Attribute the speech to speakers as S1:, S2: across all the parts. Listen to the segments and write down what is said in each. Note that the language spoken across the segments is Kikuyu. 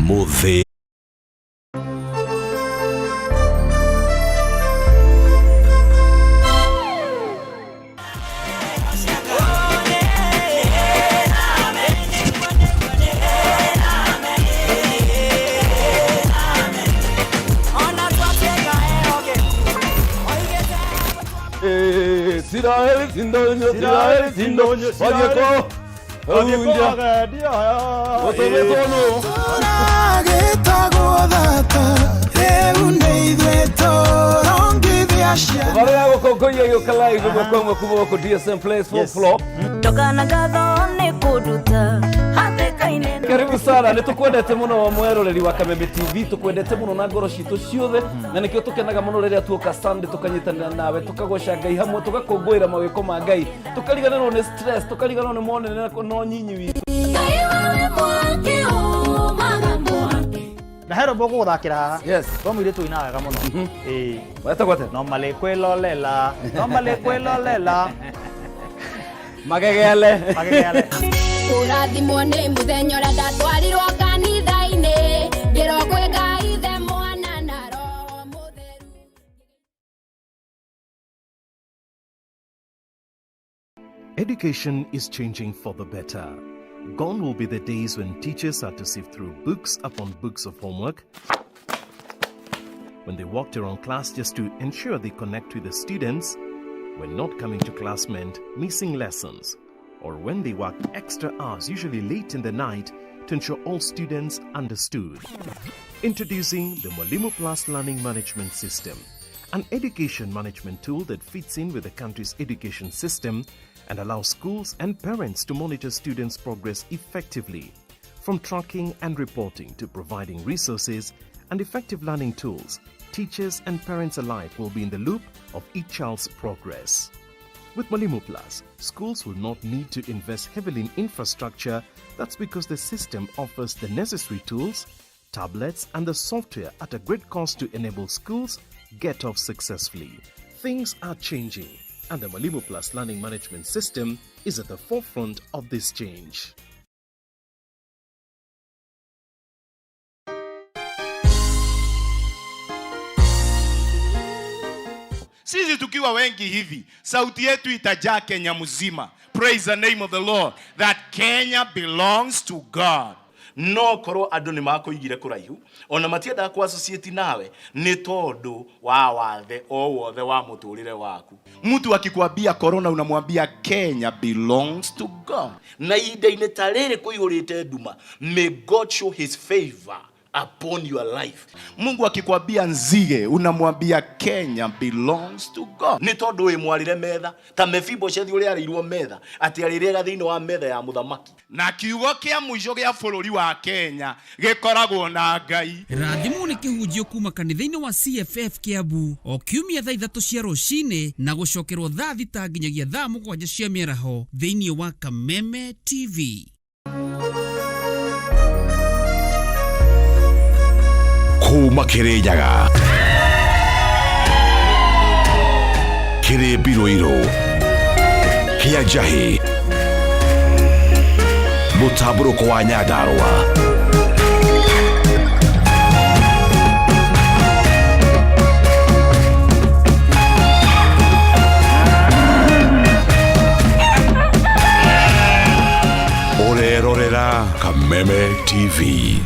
S1: Ũmũthĩ.
S2: Isiraeli sindonyo, Isiraeli sindonyo, Wagĩko, Hunja, Gũtũmĩtwo nũ?
S3: Tũragĩtagwo thata rĩu nĩ ithuĩ tũrongithia ciana.
S2: Barĩa ya gũkũngũiya gĩũka live ĩmwe kwa ĩmwe kuma gũkũ DSM Place fourth floor.
S4: Ndokana ngatho nĩ kũnduta hatĩka-inĩ.
S2: Karibu sana, nĩ tũkwendete mũno mweroreri wa Kameme TV, tũkwendete mũno na ngoro citũ ciothe, na nĩkĩo tũkenaga mũno rĩrĩa tuoka Sunday tũkanyitanĩra nawe, tũkagoca Ngai hamwe, tũgakũngũĩra mawĩko ma Ngai, tũkariganĩrwo nĩ stress, tũkariganĩrwo nĩ monene na nyinyi witũ.
S4: Ngai wawe mwaki umaga mwaki.
S5: Na he rwĩmbo ngũgũthakĩra haha.
S2: Yes.
S5: Rwa mũirĩtu ũinaga wega mũno. Ĩĩ.
S2: Wetagwo atĩa?
S5: No malĩ kwĩlolela, no malĩ kwĩlolela.
S2: Magegele.
S5: Magegele.
S6: Kũrathimwo nĩ mũthenya ũrĩa ndatwarirwo kanitha-inĩ ngĩrwo kwĩ Ngai Ithe Mwana na Roho Mũtheru.
S7: Education is changing for the better. Gone will be the days when teachers had to sift through books upon books of homework, when they walked around class just to ensure they connect with the students, when not coming to class meant missing lessons, or when they worked extra hours, usually late in the night, to ensure all students understood. Introducing the Mwalimu Plus Learning Management System, an education management tool that fits in with the country's education system and allows schools and parents to monitor students' progress effectively. From tracking and reporting to providing resources and effective learning tools, teachers and parents alike will be in the loop of each child's progress. With Mwalimu Plus, schools will not need to invest heavily in infrastructure. That's because the system offers the necessary tools, tablets, and the software at a great cost to enable schools get off successfully. Things are changing, and the Mwalimu Plus Learning Management System is at the forefront of this change.
S8: Sisi tukiwa wengi hivi, sauti yetu itajaa Kenya mzima. Praise the name of the Lord that Kenya belongs to God. No korwo andũ nĩ makũigire kũraihu ona matiendaga kũ associate nawe nĩ tondũ wa wathe o wothe wa mũtũrĩre waku. Mtu akikwambia corona unamwambia Kenya belongs to God. Na ihinda-inĩ ta rĩrĩ kũihũrĩte nduma, may God show his favor upon your life. Mungu akikwambia nzige unamwambia Kenya belongs to God. Nĩ tondũ wĩ mwarĩre metha ta Mefiboshethi ũrĩa arĩirwo metha atĩ arĩrĩaga thĩinĩ wa metha ya mũthamaki. Na kiugo kĩa mũico gĩa bũrũri wa Kenya gĩkoragwo na Ngai.
S9: Rathimwo nĩ kĩhunjio kuma kanitha-inĩ wa CFF Kiambu o kiumia thaa 3 cia rũcinĩ na gũcokerwo thaa 6 nginyagia thaa 7 cia mĩaraho thĩinĩ wa Kameme TV.
S1: Kuma Kĩrĩnyaga kĩrĩ mbirũirũ kĩa njahĩ mũtambũrũko wa Nyandarũa. Ũrerorera Kameme TV.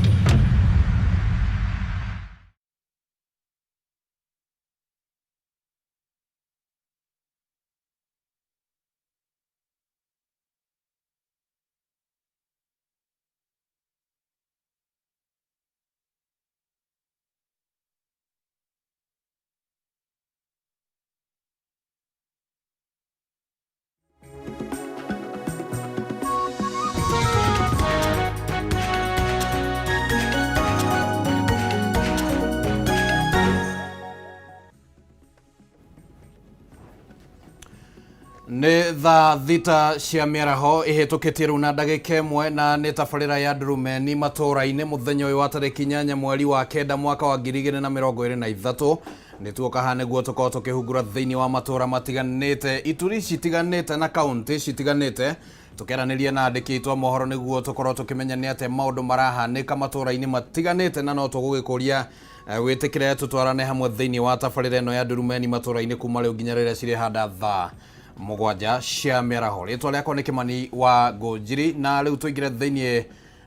S10: Nĩ thaa 6 cia mĩaraho ĩhĩtũkĩtie rĩu na ndagĩka 1 na nĩ tabarĩra ya ndurumeni matũũra-inĩ mũthenya ũyũ wa tarĩki 8 mweri wa 9 mwaka wa 2023. Nĩ tuoka haha nĩguo tũkorwo tũkĩhungura thĩinĩ wa matũũra matiganĩte, ituri citiganĩte na kaũntĩ citiganĩte. Tũkĩaranĩria na andĩki aitũ a mohoro nĩguo tũkorwo tũkĩmenya nĩ atĩa maũndũ marahanĩka matũũra-inĩ matiganĩte, na no tũgũgĩkũria wĩtĩkĩre tũtwarane hamwe thĩinĩ wa tabarĩra ĩno ya Ndurumeni matũũra-inĩ kuma rĩu nginya rĩrĩa cirĩhanda thaa 7 cia mĩaraho. Rĩtwa rĩakwa nĩ Kĩmani wa Ngũnjiri, na rĩu tũingĩre thĩinĩ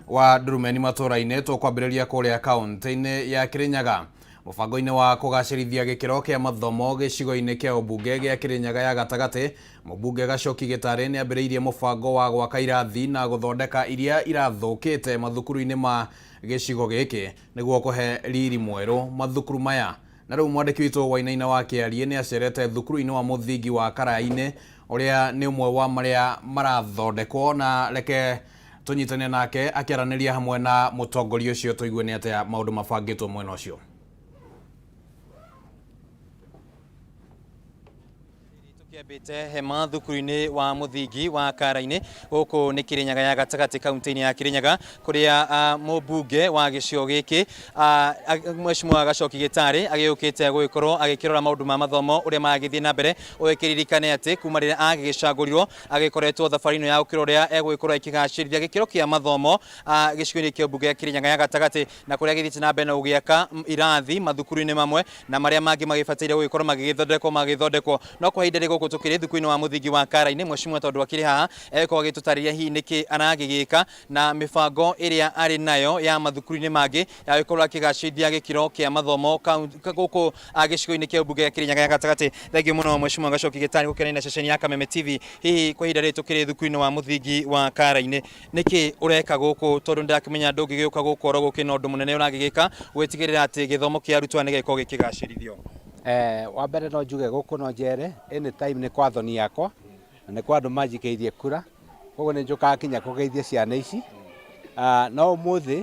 S10: wa Ndurumeni matũũra-inĩ. Tũkwambĩrĩria kũrĩa kaũntĩ-inĩ ya Kĩrĩnyaga mũbango-inĩ wa kũgacĩrithia gĩkĩro kĩa mathomo gĩcigo-inĩ kĩa ũmbunge gĩa Kĩrĩnyaga ya gatagatĩ. Mũmbunge Gacoki Gĩtarĩ nĩ ambĩrĩirie mũbango wa gwaka irathi na gũthondeka iria irathũkĩte mathukuru-inĩ ma gĩcigo gĩkĩ nĩguo kũhe riri mwerũ mathukuru maya. Na rĩu mwandĩki witũ Wainaina wa Kĩariĩ nĩ acerete thukuru-inĩ wa mũthingi wa Karaĩ-inĩ ũrĩa nĩ ũmwe wa marĩa marathondekwo, na reke tũnyitane nake akĩaranĩria hamwe na mũtongoria ũcio tũigue nĩ atĩa maũndũ mabangĩtwo mwena ũcio.
S11: Tũkĩambĩte hema thukuru-inĩ wa mũthingi wa Karaĩ-inĩ gũkũ nĩ Kĩrĩnyaga ya gatagatĩ kaunti-inĩ ya Kĩrĩnyaga kũrĩa mũmbunge wa gĩcigo gĩkĩ Mheshimiwa Gacoki Gĩtarĩ agĩũkĩte gũgĩkorwo agĩkĩrora maũndũ ma mathomo ũrĩa maragĩthiĩ na mbere. Ũgĩkĩririkane atĩ kuma rĩrĩa agĩgĩcagũrirwo agĩkoretwo thabarĩ ĩno ya gũkĩrora ũrĩa egũgĩkorwo akĩgacĩrithia gĩkĩro kĩa mathomo gĩcigo-inĩ kĩa mbunge ya Kĩrĩnyaga ya gatagatĩ, na kũrĩa agĩthiĩte na mbere na gũgĩaka irathi mathukuru-inĩ mamwe na marĩa mangĩ magĩbataire gũgĩkorwo magĩgĩthondekwo. No kwa ihinda rĩrĩ gũkũ tũkĩrĩ thukuru-inĩ wa mũthingi wa Karaĩ-inĩ, mheshimiwa tondũ akĩrĩ haha egũkorwo agĩtũtarĩria hihi nĩkĩ aragĩgĩka na mĩbango ĩrĩa arĩ nayo ya mathukuru-inĩ mangĩ ya gũkorwo akĩgacĩrithia gĩkĩro kĩa mathomo gũkũ gĩcigo-inĩ kĩa mbunge ya Kĩrĩnyaga ya gatagatĩ. Thengiũ mũno Mheshimiwa Gacoki Gĩtarĩ gũkenania na ceceni ya Kameme TV. Hihi kwa ihinda rĩrĩ tũkĩrĩ thukuru-inĩ wa mũthingi wa Karaĩ-inĩ, nĩkĩ ũreka gũkũ tondũ nĩndakĩmenya ndũngĩgĩũka gũkũ oro gũkĩ na ũndũ mũnene ũragĩgĩka gwĩtigĩrĩra atĩ gĩthomo kĩa arutwo aya nĩgĩgĩkorwo gĩkĩgacĩrithio?
S12: Wa mbere no njuge gũkũ no njere anytime nĩ kwa thoni yakwa na nĩ kwa andũ manjikĩirie kura, koguo nĩ njũkaga kinya kũgeithia ciana ici. No ũmũthĩ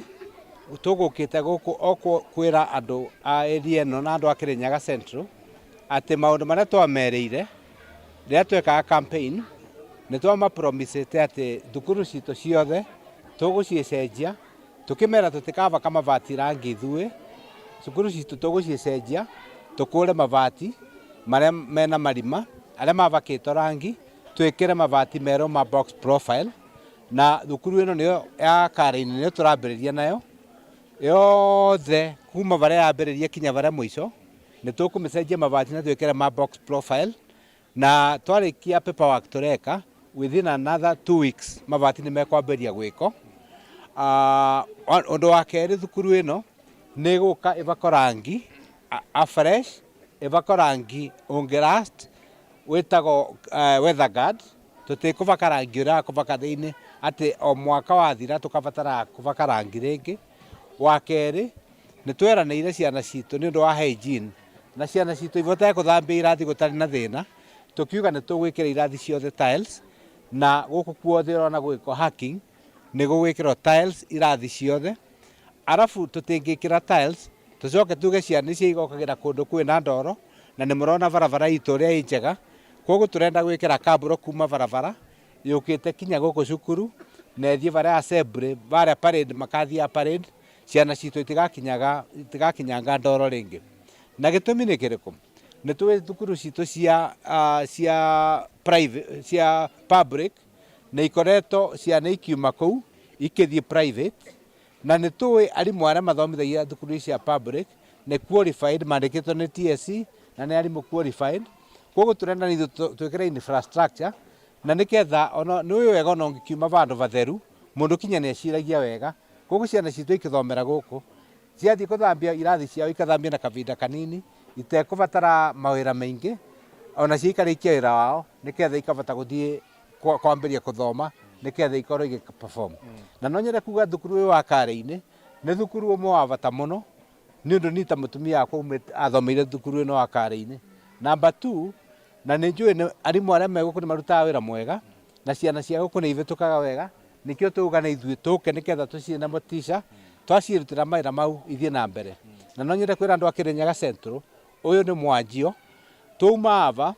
S12: tũgũkĩte gũkũ o kwĩra andũ a area ĩno na andũ a Kĩrĩnyaga Central atĩ maũndũ marĩa twamerĩire rĩrĩa twekaga campaign nĩ twamapromisĩte atĩ thukuru citũ ciothe tũgũciĩcenjia, tũkĩmera tũtikabaka mabati rangi ithuĩ, cukuru citũ tũgũciĩcenjia tũkũre mabati marĩa mena marima arĩa mabakĩtwo rangi twĩkĩre mabati merũ ma box profile, na thukuru ĩno nĩyo ya Karaĩ-inĩ nĩyo tũrambĩrĩria nayo yothe kuma barĩa yambĩrĩria kinya barĩa mũico nĩ tũkũmĩcenjia mabati na twĩkĩre ma box profile, na twarĩkia paperwork tũreka within another 2 weeks mabati nĩ mekwambĩrĩria gwĩko. Ũndũ wa kerĩ thukuru ĩno nĩ ĩgũka ĩbakwo rangi a fresh, ĩbakwo rangi ũngĩ last wĩtagwo weather guard. Tũtikũbaka rangi ũrĩa wa kũbaka thĩinĩ atĩ o mwaka wathira tũkabatara kũbaka rangi rĩngĩ. Wa kerĩ nĩ tweranĩire ciana citũ nĩ ũndũ wa hygiene na ciana citũ ibote gũthambia irathi gũtarĩ na thĩna, tũkiuga nĩ tũgwĩkĩra irathi ciothe tiles, na gũkũ kuothe ũrona gwĩkwo hacking nĩ gũgwĩkĩrwo tiles irathi ciothe. Arabu tũtingĩkĩra tiles tũcoke tuge ciana icio igokagĩra kũndũ kwĩna ndoro, na nĩ mũrona barabara itũ ũrĩa ĩ njega, koguo tũrenda gwĩkĩra kaburo kuma barabara yũkĩte kinya gũkũ cukuru na ĩthiĩ barĩa assembly barĩa parade makathiaga parade, ciana citũ itigakinyanga ndoro rĩngĩ. Na gĩtũmi nĩ kĩrĩkũ? Nĩ tũĩ thukuru citũ cia private, cia public nĩ ikoretwo ciana ikiuma kũu ikĩthiĩ private, na nĩ tũĩ arimũ arĩa mathomithagia thukuru cia public nĩ qualified, mandĩkĩtwo nĩ TSC na nĩ arimũ qualified, koguo tũrenda nĩ ithuĩ twĩkĩre infrastructure na nĩketha ona nĩ ũĩ wega ona ũngĩkiuma vandũ vatheru mũndũ kinya nĩ eciragia wega, koguo ciana citũ ikĩthomera gũkũ ciathiĩ kũthambia irathi ciao ikathambia na kavinda kanini itekũbatara mawĩra maingĩ, ona cio ikarĩkia wĩra wao nĩketha ikabata gũthiĩ kwambĩrĩria kũthoma nĩketha ikorwo igĩ perform. Na no nyende kuga thukuru ũyũ wa Karaĩ-inĩ nĩ thukuru ũmwe wa bata mũno nĩ ũndũ niĩ ta mũtumia wakwa athomeire thukuru ĩno wa Karaĩ-inĩ. Number 2, na nĩ njũĩ nĩ arimũ arĩa me gũkũ nĩ marutaga wĩra mwega na ciana cia gũkũ nĩ ibĩtũkaga wega, nĩkĩo tũuga nĩ ithuĩ tũke nĩketha tũciĩ na motisha twacirutĩra mawĩra mau ithiĩ na mbere. Na no nyende kwĩra andũ a Kĩrĩnyaga Central ũyũ nĩ mwanjio, twauma aba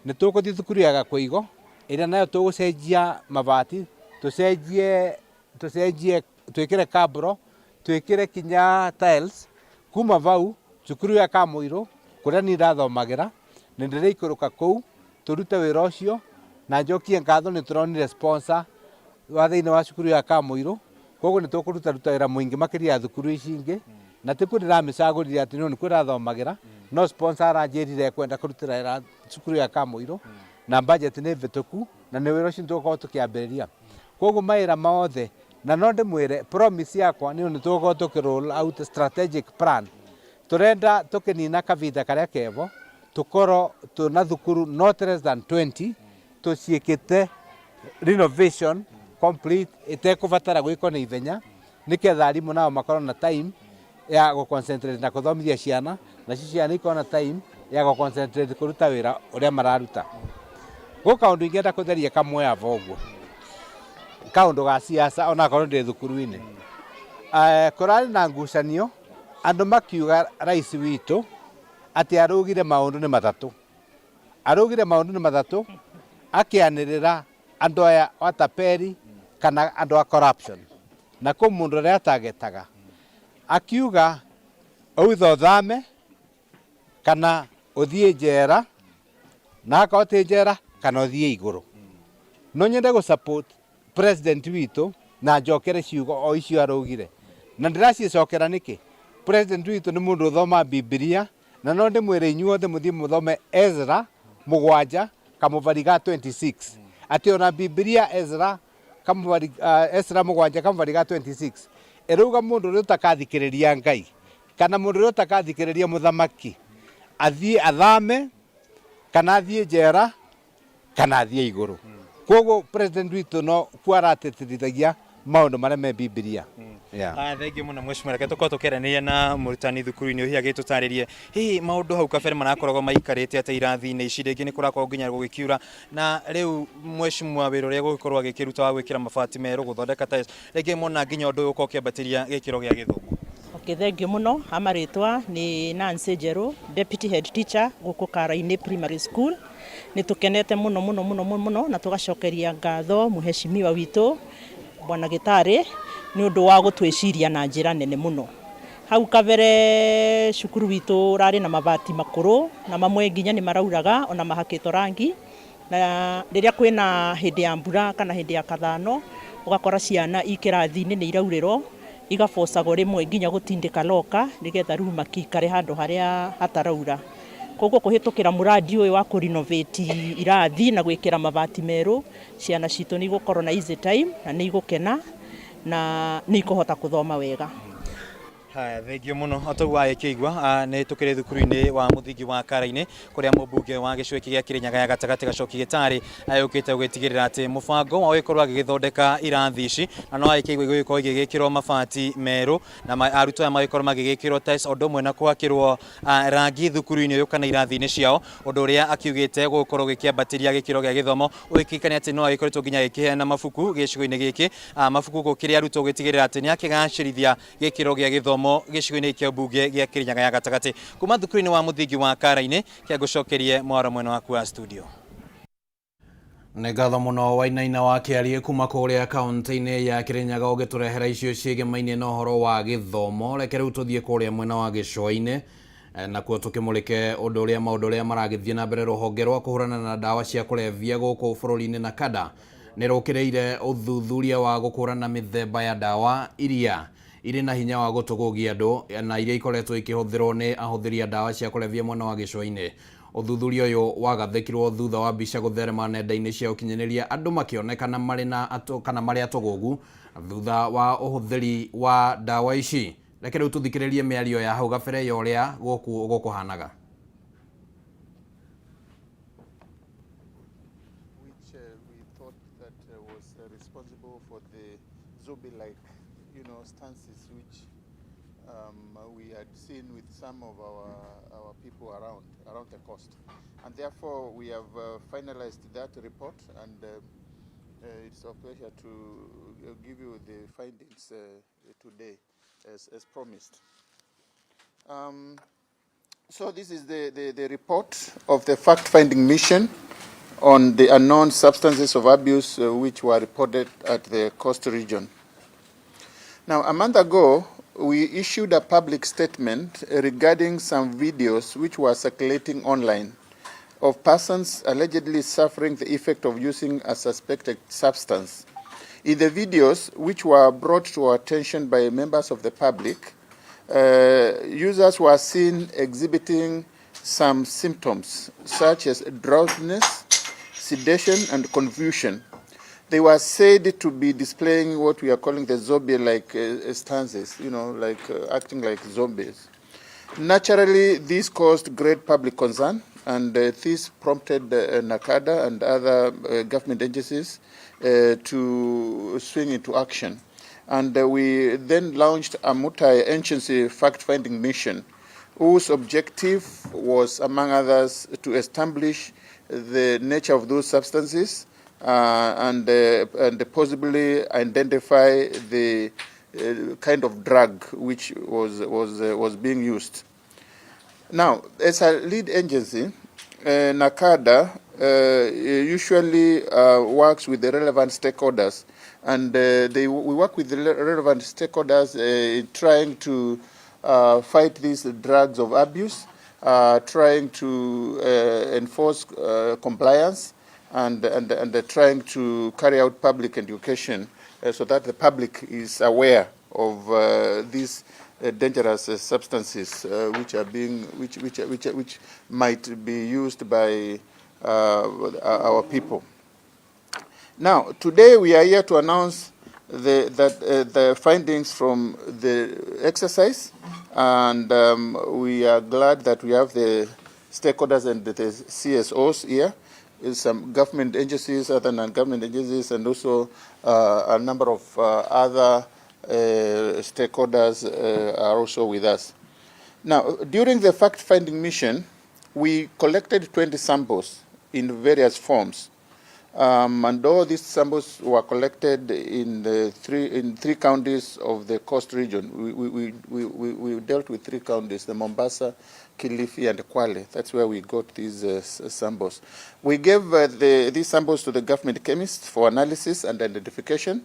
S12: nĩ tũgũthiĩ thukuru ya Gakũigo ĩrĩa nayo tũgũcenjia mabati, tũcenjie twĩkĩre kabro, twĩkĩre kinya tiles. Kuma vau cukuru ya Kamũirũ kũrĩa niĩ ndathomagĩra nĩ ndĩrĩikũrũka kũu tũrute wĩra ũcio, na njokie ngatho nĩ tũronire sponsor Wa thĩinĩ wa cukuru ya Kamũirũ, koguo nĩ tũkũruta ruta wĩra mũingĩ makĩria ya thukuru ici ingĩ, na tikuo ndĩramĩcagũrire atĩ no nĩkuo ĩrathomagĩra, no sponsor aranjĩrire ekwenda kũrutĩra wĩra cukuru ya Kamũirũ, na budget nĩ bĩtũku, na nĩ wĩra ũcio tũgũkorwo tũkĩambĩrĩria. Koguo mawĩra mothe, na no ndĩmwĩre promise yakwa nĩ nĩ tũgũkorwo tũkĩ roll out strategic plan. Tũrenda tũkĩnina kavinda karĩa kevo tũkorwo tũna thukuru not less than 20 tũciĩkĩte renovation complete, ĩtekũbatara gwĩkwo na ithenya, nĩketha arimũ nao makorwo na time ya gũ concentrate na kũthomithia ciana, nacio ciana ikorwo na time ya gũ concentrate kũruta wĩra ũrĩa mararuta. Gwĩ kaũndũ ingĩenda kũtheria kamwe avo ũguo, kaũndũ ga siasa, onakorwo ndĩ thukuru-inĩ. Kũrarĩ na ngucanio, andũ makiuga rais witũ atĩ arugire maũndũ nĩ matatũ, arugire maũndũ nĩ matatũ, akĩanĩrĩra andũ aya wataperi kana andũ a corruption, na kũ mũndũ ũrĩa atagetaga akiuga either ũthame kana ũthiĩ njera, na akorwo ti njera kana ũthiĩ igũrũ. No nyende gũ support president witũ na njokere ciugo o icio araugire, na ndĩracicokera nĩkĩ? President witũ nĩ mũndũ ũthoma Bibilia, na no ndĩmwĩre inyuothe mũthiĩ mũthome Ezra 7 kamũbari ga 26, atĩ ona Bibilia Ezra kamũbari, Ezra 7 kamũbari ga 26 ĩrauga mũndũ ũrĩa ũtakathikĩrĩria Ngai kana mũndũ ũrĩa ũtakathikĩrĩria mũthamaki athiĩ athame kana athiĩ njera kana athiĩ igũrũ. Koguo president witũ no kuo aratĩtĩrithagia maũndũ marĩa me Bibilia. Yeah.
S11: Ah, thengiũ mũno mheshimiwa. Reke tũkorwo tũkĩaranĩria na mũrutani thukuru-inĩ ũyũ, agĩtũtarĩrie hihi maũndũ hau kabere marakoragwo maikarĩte atĩa irathi-inĩ ici, rĩngĩ nĩ kũrakorwo nginya gũgĩkiura, na rĩu mheshimiwa wĩra ũrĩa gũgĩkorwo agĩkĩruta wa gwĩkĩra mabati merũ, gũthondeka tiles, rĩngĩ mona nginya ũndũ ũyũ ũkorwo ũkĩambatĩria gĩkĩro gĩa gĩthomo.
S13: Okay, thank you mũno. Amarĩtwa nĩ Nancy Njerũ, deputy head teacher gũkũ Karainĩ Primary School. Nĩ tũkenete mũno mũno mũno mũno mũno, na tũgacokeria ngatho mũheshimiwa witũ Bwana Gĩtarĩ nĩ ũndũ wa gũtwĩciria na njĩra nene mũno. Hau kabere cukuru witũ ũrarĩ na mabati makũrũ, na mamwe nginya nĩ marauraga ona mahakĩtwo rangi, na rĩrĩa kwĩna hĩndĩ ya mbura kana hĩndĩ ya kathano, ũgakora ciana i kĩrathi-inĩ nĩ iraurĩrwo, igabocagwo rĩmwe nginya gũtindĩka loka nĩgetha rĩu makĩikare handũ harĩa hataraura. Koguo kũhĩtũkĩra mũradi ũyũ wa kũrenovate irathi na gwĩkĩra mabati merũ, ciana citũ nĩ igũkorwo na easy time na nĩ igũkena na nĩ ikũhota kũthoma wega.
S11: Haya, thengio mũno. O taguo wagĩkĩigua, nĩ tũkĩrĩ thukuru-inĩ wa mũthingi wa Karainĩ kũrĩa mũmbunge wa gĩcigo gĩkĩ gĩa Kĩrĩnyaga ya gatagatĩ Gacoki Gĩtarĩ ayũkĩte gũgĩtigĩrĩra atĩ mũbango wa gũgĩkorwo agĩgĩthondeka irathi ici, na no agĩkĩigua igũgĩkorwo igĩgĩkĩrwo mabati merũ, na arutwo aya magĩkorwo magĩgĩkĩrwo tiles, o ũndũ ũmwe na kũhakĩrwo rangi thukuru-inĩ ũyũ kana irathi-inĩ ciao, ũndũ ũrĩa akiugĩte gũgũkorwo gũkĩambatĩria gĩkĩro gĩa gĩthomo, ũgĩkirikania atĩ no agĩkoretwo nginya agĩkĩheana mabuku gĩcigo-inĩ gĩkĩ, mabuku gũkĩrĩ arutwo, gũgĩtigĩrĩra atĩ nĩ akĩgacĩrithia gĩkĩro gĩa gĩthomo gĩcigo-inĩ kĩa mbunge gĩa Kĩrĩnyaga ya gatagatĩ. Kuma thukuru-inĩ wa mũthingi wa Karainĩ, kĩa mwaro mwena waku wa studio.
S10: Nĩ ngatho mũno Wainaina wa Kĩarie kuma kũrĩa kaunti-inĩ ya Kĩrĩnyaga ũgĩtũrehera icio ciĩgemainie na ũhoro wa gĩthomo. Reke rĩu tũthiĩ kũrĩa mwena wa gĩcũa-inĩ, nakuo tũkĩmũrĩke ũndũ ũrĩa maũndũ ũrĩa maragĩthiĩ na mbere. Rũhonge rwa kũhũrana na ndawa cia kũrebia gũkũ bũrũri-inĩ na kada nĩ rũkĩrĩire ũthuthuria wa gũkũrana mĩthemba ya ndawa iria irĩ na hinya wa gũtũgũgia andũ na iria ikoretwo ikĩhũthĩrwo nĩ ahũthĩri a ndawa cia kũrebia mwena wa gĩcũa-inĩ. Ũthuthuria ũyũ wagathĩkirwo thutha wa mbica gũtherema nenda-inĩ cia ũkinyanĩria, andũ makĩonekana marĩ na atũ, kana marĩ atũgũgu thutha wa ũhũthĩri wa ndawa ici. Reke rĩu tũthikĩrĩrie mĩario ya hau gabere ya ũrĩa gũkũ gũkũhanaga.
S14: Which we thought that was responsible for the zombie-like, stances which we had seen with some of our people around the coast. And therefore, we have finalized that report, and it's a pleasure to give you the findings today, as promised. So this is the report of the fact-finding mission on the unknown substances of abuse which were reported at the coast region. Now, a month ago, we issued a public statement regarding some videos which were circulating online of persons allegedly suffering the effect of using a suspected substance. In the videos, which were brought to our attention by members of the public, users were seen exhibiting some symptoms such as drowsiness, sedation, and confusion. They were said to be displaying what we are calling the zombie-like stances, like acting like zombies. Naturally, this caused great public concern, and this prompted NACADA and other government agencies to swing into action. And we then launched a multi-agency fact-finding mission, whose objective was, among others, to establish the nature of those substances and possibly identify the kind of drug which was being used. Now, as a lead agency, NACADA usually works with the relevant stakeholders, and we work with the relevant stakeholders in trying to fight these drugs of abuse, trying to enforce compliance, and trying to carry out public education so that the public is aware of these dangerous substances which are being, which, which, which, which might be used by our people. Now, today we are here to announce the findings from the exercise, and we are glad that we have the stakeholders and the CSOs here, some government agencies, other non-government agencies, and also a number of other stakeholders are also with us. Now, during the fact-finding mission, we collected 20 samples in various forms. And all these samples were collected in three counties of the coast region. We dealt with three counties, the Mombasa, Kilifi, and Kwale. That's where we got these samples. We gave these samples to the government chemists for analysis and identification.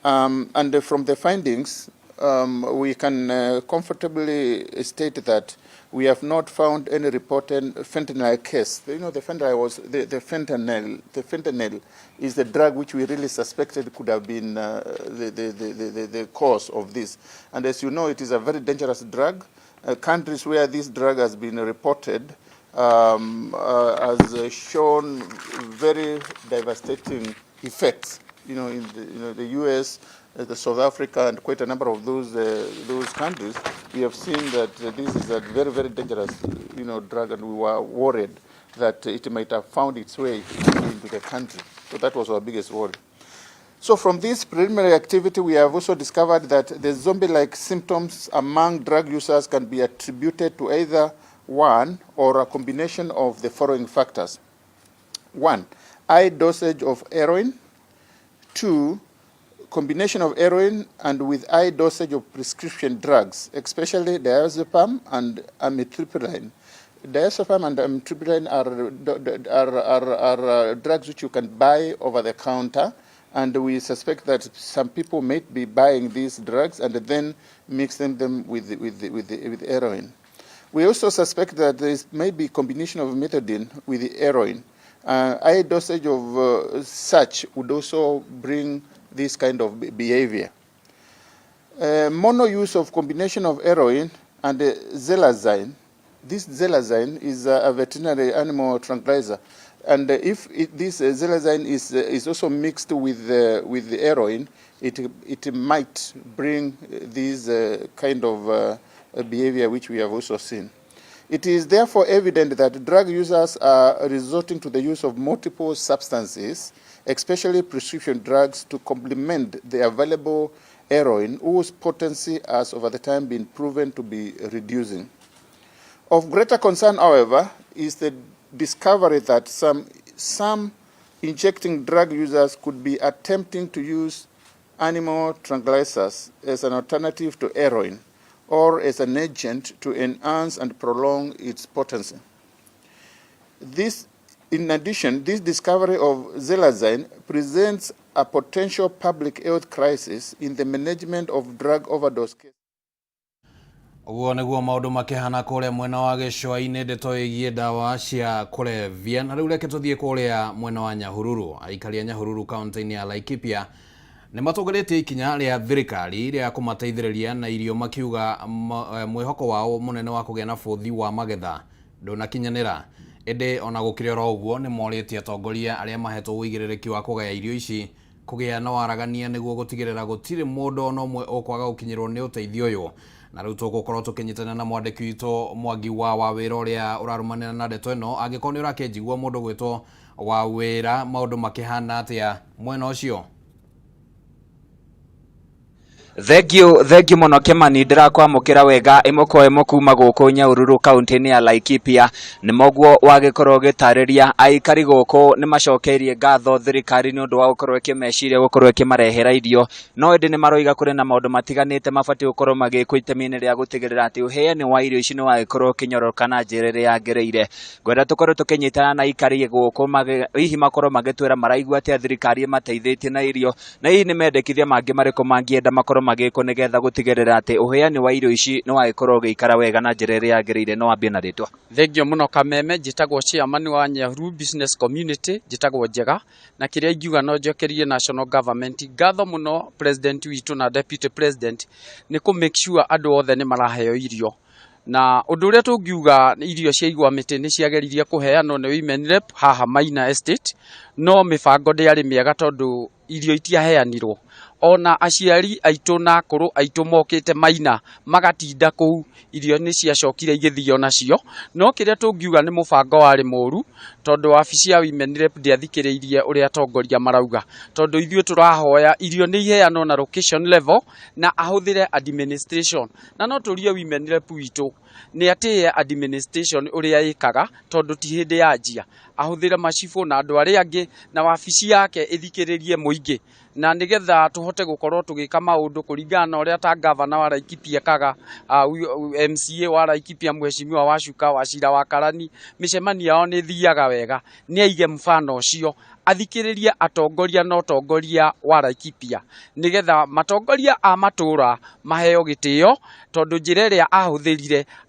S14: And from the findings, we can comfortably state that we have not found any reported fentanyl case. You know, the fentanyl was the fentanyl. The fentanyl is the drug which we really suspected could have been the cause of this. And as you know, it is a very dangerous drug. Countries where this drug has been reported has shown very devastating effects. In the U.S., the South Africa, and quite a number of those countries, we have seen that this is a very, very dangerous drug, and we were worried that it might have found its way into the country. So that was our biggest worry. So from this preliminary activity, we have also discovered that the zombie-like symptoms among drug users can be attributed to either one or a combination of the following factors. 1, high dosage of heroin. 2, combination of heroin and with high dosage of prescription drugs, especially diazepam and amitriptyline. Diazepam and amitriptyline are drugs which you can buy over the counter, and we suspect that some people may be buying these drugs and then mixing them with heroin. We also suspect that there may be combination of methadone with the heroin. High dosage of such would also bring this kind of behavior. Mono use of combination of heroin and xylazine. This xylazine is a veterinary animal tranquilizer, and if this xylazine is also mixed with the heroin, it might bring this kind of behavior which we have also seen. It is therefore evident that drug users are resorting to the use of multiple substances, especially prescription drugs, to complement the available heroin, whose potency has over the time been proven to be reducing. Of greater concern, however, is the discovery that some injecting drug users could be attempting to use animal tranquilizers as an alternative to heroin or as an agent to enhance and prolong its potency. In addition, this discovery of xylazine presents a potential public health crisis in the management of drug overdose cases.
S10: Ũguo nĩguo maũndũ makĩhana kũrĩa mwena wa gĩcũa-inĩ, ndeto ĩgiĩ ndawa cia kũrebia. Na rĩu reke tũthiĩ kũrĩa mwena wa Nyahururu. Aikari a Nyahururu kaunti-inĩ ya Laikipia Nĩ matũngĩrĩtie ikinya rĩa thirikari rĩa kũmateithĩrĩria na irio makiuga mwĩhoko wao mũnene wa kũgĩa na bũthi wa magetha ndũnakinyanĩra. Ĩndĩ ona gũkĩrĩ oro ũguo nĩ morĩtie atongoria arĩa mahetwo ũigĩrĩrĩki wa kũgaya irio ici kũgĩa na waragania nĩguo gũtigĩrĩra gũtirĩ mũndũ ona ũmwe ũkwaga gũkinyĩrwo nĩ ũteithio ũyũ. Na rĩu tũgũkorwo tũkĩnyitana na mwandĩki witũ Mwangi wa Wawĩra ũrĩa ũrarũmanĩra na ndeto ĩno. Angĩkorwo nĩ ũrakĩnjigua mũndũ gwĩtwo Wawĩra, maũndũ makĩhana atĩa mwena ũcio?
S15: Thank you mũno Kĩmani, ndĩrakwamũkĩra wega ĩmwe kwa ĩmwe kuma gũkũ Nyahururu kaunti-inĩ ya Laikipia. Nĩ moguo wagĩkorwo ũgĩtarĩria aikari gũkũ nĩ macokeirie ngatho thirikari nĩ ũndũ wa gũkorwo ĩkĩmeciria gũkorwo ĩkĩmarehera irio, no ĩndĩ nĩ maroiga kũrĩ na maũndũ matiganĩte mabatiĩ gũkorwo magĩkwo itemi-inĩ rĩa gũtigĩrĩra atĩ ũheani wa irio ici nĩ wagĩkorwo ũkĩnyororoka na njĩra ĩrĩa yagĩrĩire. Ngwenda tũkorwo tũkĩnyitana na aikari gũkũ hihi makorwo magĩtwĩra maraigua atĩa thirikari ĩmateithĩtie na irio, na hihi nĩ mendekithia mangĩ marĩkũ mangĩenda makorwo magĩkwo nĩgetha gũtigĩrĩra atĩ ũheani wa irio ici nĩ wagĩkorwo ũgĩikara wega na njĩra ĩrĩa yagĩrĩire. No wambie na rĩtwa.
S16: Thengio mũno Kameme, njĩtagwo chairman wa Nyahururu Business Community, njĩtagwo Njega, na kĩrĩa ingiuga no njokerie national government ngatho mũno president witũ na deputy president nĩ kũ make sure andũ othe nĩ maraheo irio. Na ũndũ ũrĩa tũngiuga irio cia igwa mĩtĩ nĩ ciageririe kũheanwo nĩ Women Rep haha Maina Estate, no mĩbango ndĩarĩ mĩega tondũ irio itiaheanirwo. Ona aciari aitũ na akũrũ aitũ mokĩte Maina magatinda kũu, irio nĩ ciacokire igĩthio nacio. No kĩrĩa tũngiuga nĩ mũbango warĩ mũru tondũ wabici ya Women Rep ndĩathikĩrĩirie ũrĩa atongoria marauga, tondũ ithuĩ tũrahoya irio nĩ iheanwo na location level na ahũthĩre administration. Na no tũrie Women Rep witũ nĩ atĩe administration ũrĩa ĩkaga, tondũ ti hĩndĩ ya njia, ahũthĩre macibũ na andũ arĩa angĩ na wabici yake ĩthikĩrĩrie mũingĩ, na nĩgetha tũhote gũkorwo tũgĩka maũndũ kũringana na ũrĩa ta gavana wa Laikipia ekaga, MCA wa Laikipia mheshimiwa Wacuka wa Cira wa Karani, mĩcemanio yao nĩ ĩthiaga wega. Nĩ aige mfano ũcio, athikĩrĩrie atongoria na ũtongoria wa Laikipia nĩgetha matongoria a matũra maheo gĩtĩo, tondũ njĩra ĩrĩa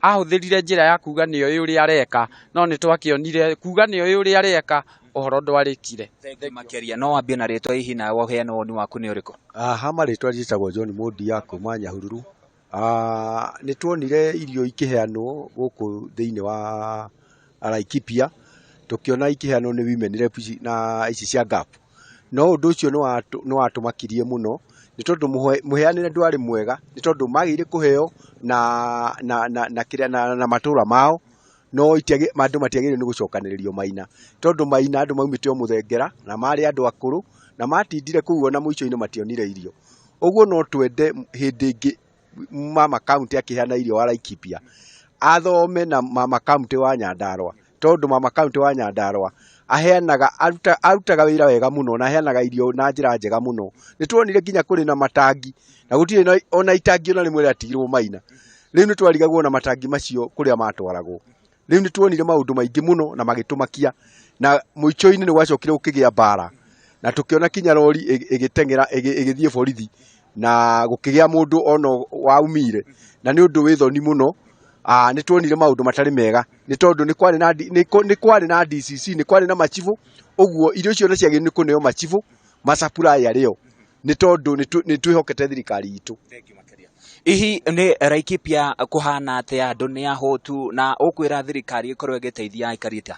S16: ahũthĩrire njĩra ya kuga nĩoĩ ũrĩa areka, no nĩ twakĩonire kuga nĩoĩ ũrĩa areka ũhoro ndwarĩkire.
S15: Makĩria no wambie na rĩtwa hihi na ũheane woni waku nĩ ũrĩkũ?
S17: Ha marĩtwa njĩtagwo John Mundia kuma Nyahururu. Nĩ tuonire irio ikĩheanwo gũkũ thĩinĩ wa Laikipia, tũkĩona ikĩheanwo nĩ Women Rep na ici cia GAP, no ũndũ ũcio nĩ watũmakirie mũno nĩ tondũ mũheanĩre ndwarĩ mwega, nĩ tondũ magĩire kũheo na na na na kĩrĩa na matũra mao, no andũ matiagĩrĩirwo nĩ gũcokanĩrĩrio Maina, tondũ Maina andũ maumĩte o mũthengera na marĩ andũ akũrũ na matindire kũu ona mũico-inĩ mationire irio. Ũguo no twende hĩndĩ ĩngĩ mama county akĩheana irio wa Laikipia athome na mama county wa Nyandarua, tondũ mama county wa Nyandarua aheanaga arutaga wĩra wega mũno na aheanaga irio na njĩra njega mũno. Nĩ tuonire nginya kũrĩ na matangi na gũtirĩ ona itangi ona rĩmwe rĩatigirwo Maina. Rĩu nĩ twarigagwo na matangi macio kũrĩa matwaragwo. Rĩu nĩ tuonire maũndũ maingĩ mũno na magĩtũmakia, na mũico-inĩ nĩ gwacokire gũkĩgĩa mbara na tũkĩona kinya rori ĩgĩteng'era ĩgĩthiĩ borithi na gũkĩgĩa mũndũ ona waumire, na nĩ ũndũ wĩ thoni mũno. Nĩ tuonire maũndũ matarĩ mega nĩ tondũ nĩ kwarĩ na DCC, nĩ kwarĩ na macibũ, ũguo irio icio nĩ ciagĩrĩirwo nĩ kũneo macibũ macapurai arĩo, nĩ tondũ nĩ twĩhokete thirikari itũ.
S15: Hihi nĩ Laikipia kũhana atĩa, andũ nĩ ahũtu na ũkwĩra thirikari ĩkorwo ĩgĩteithia aikari atĩa?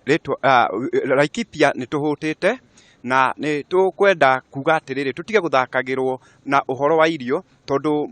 S18: Rĩtwa Laikipia nĩ tũhũtĩte na nĩ tũkwenda kuga atĩrĩrĩ, tũtige gũthakagĩrwo na ũhoro wa irio, tondũ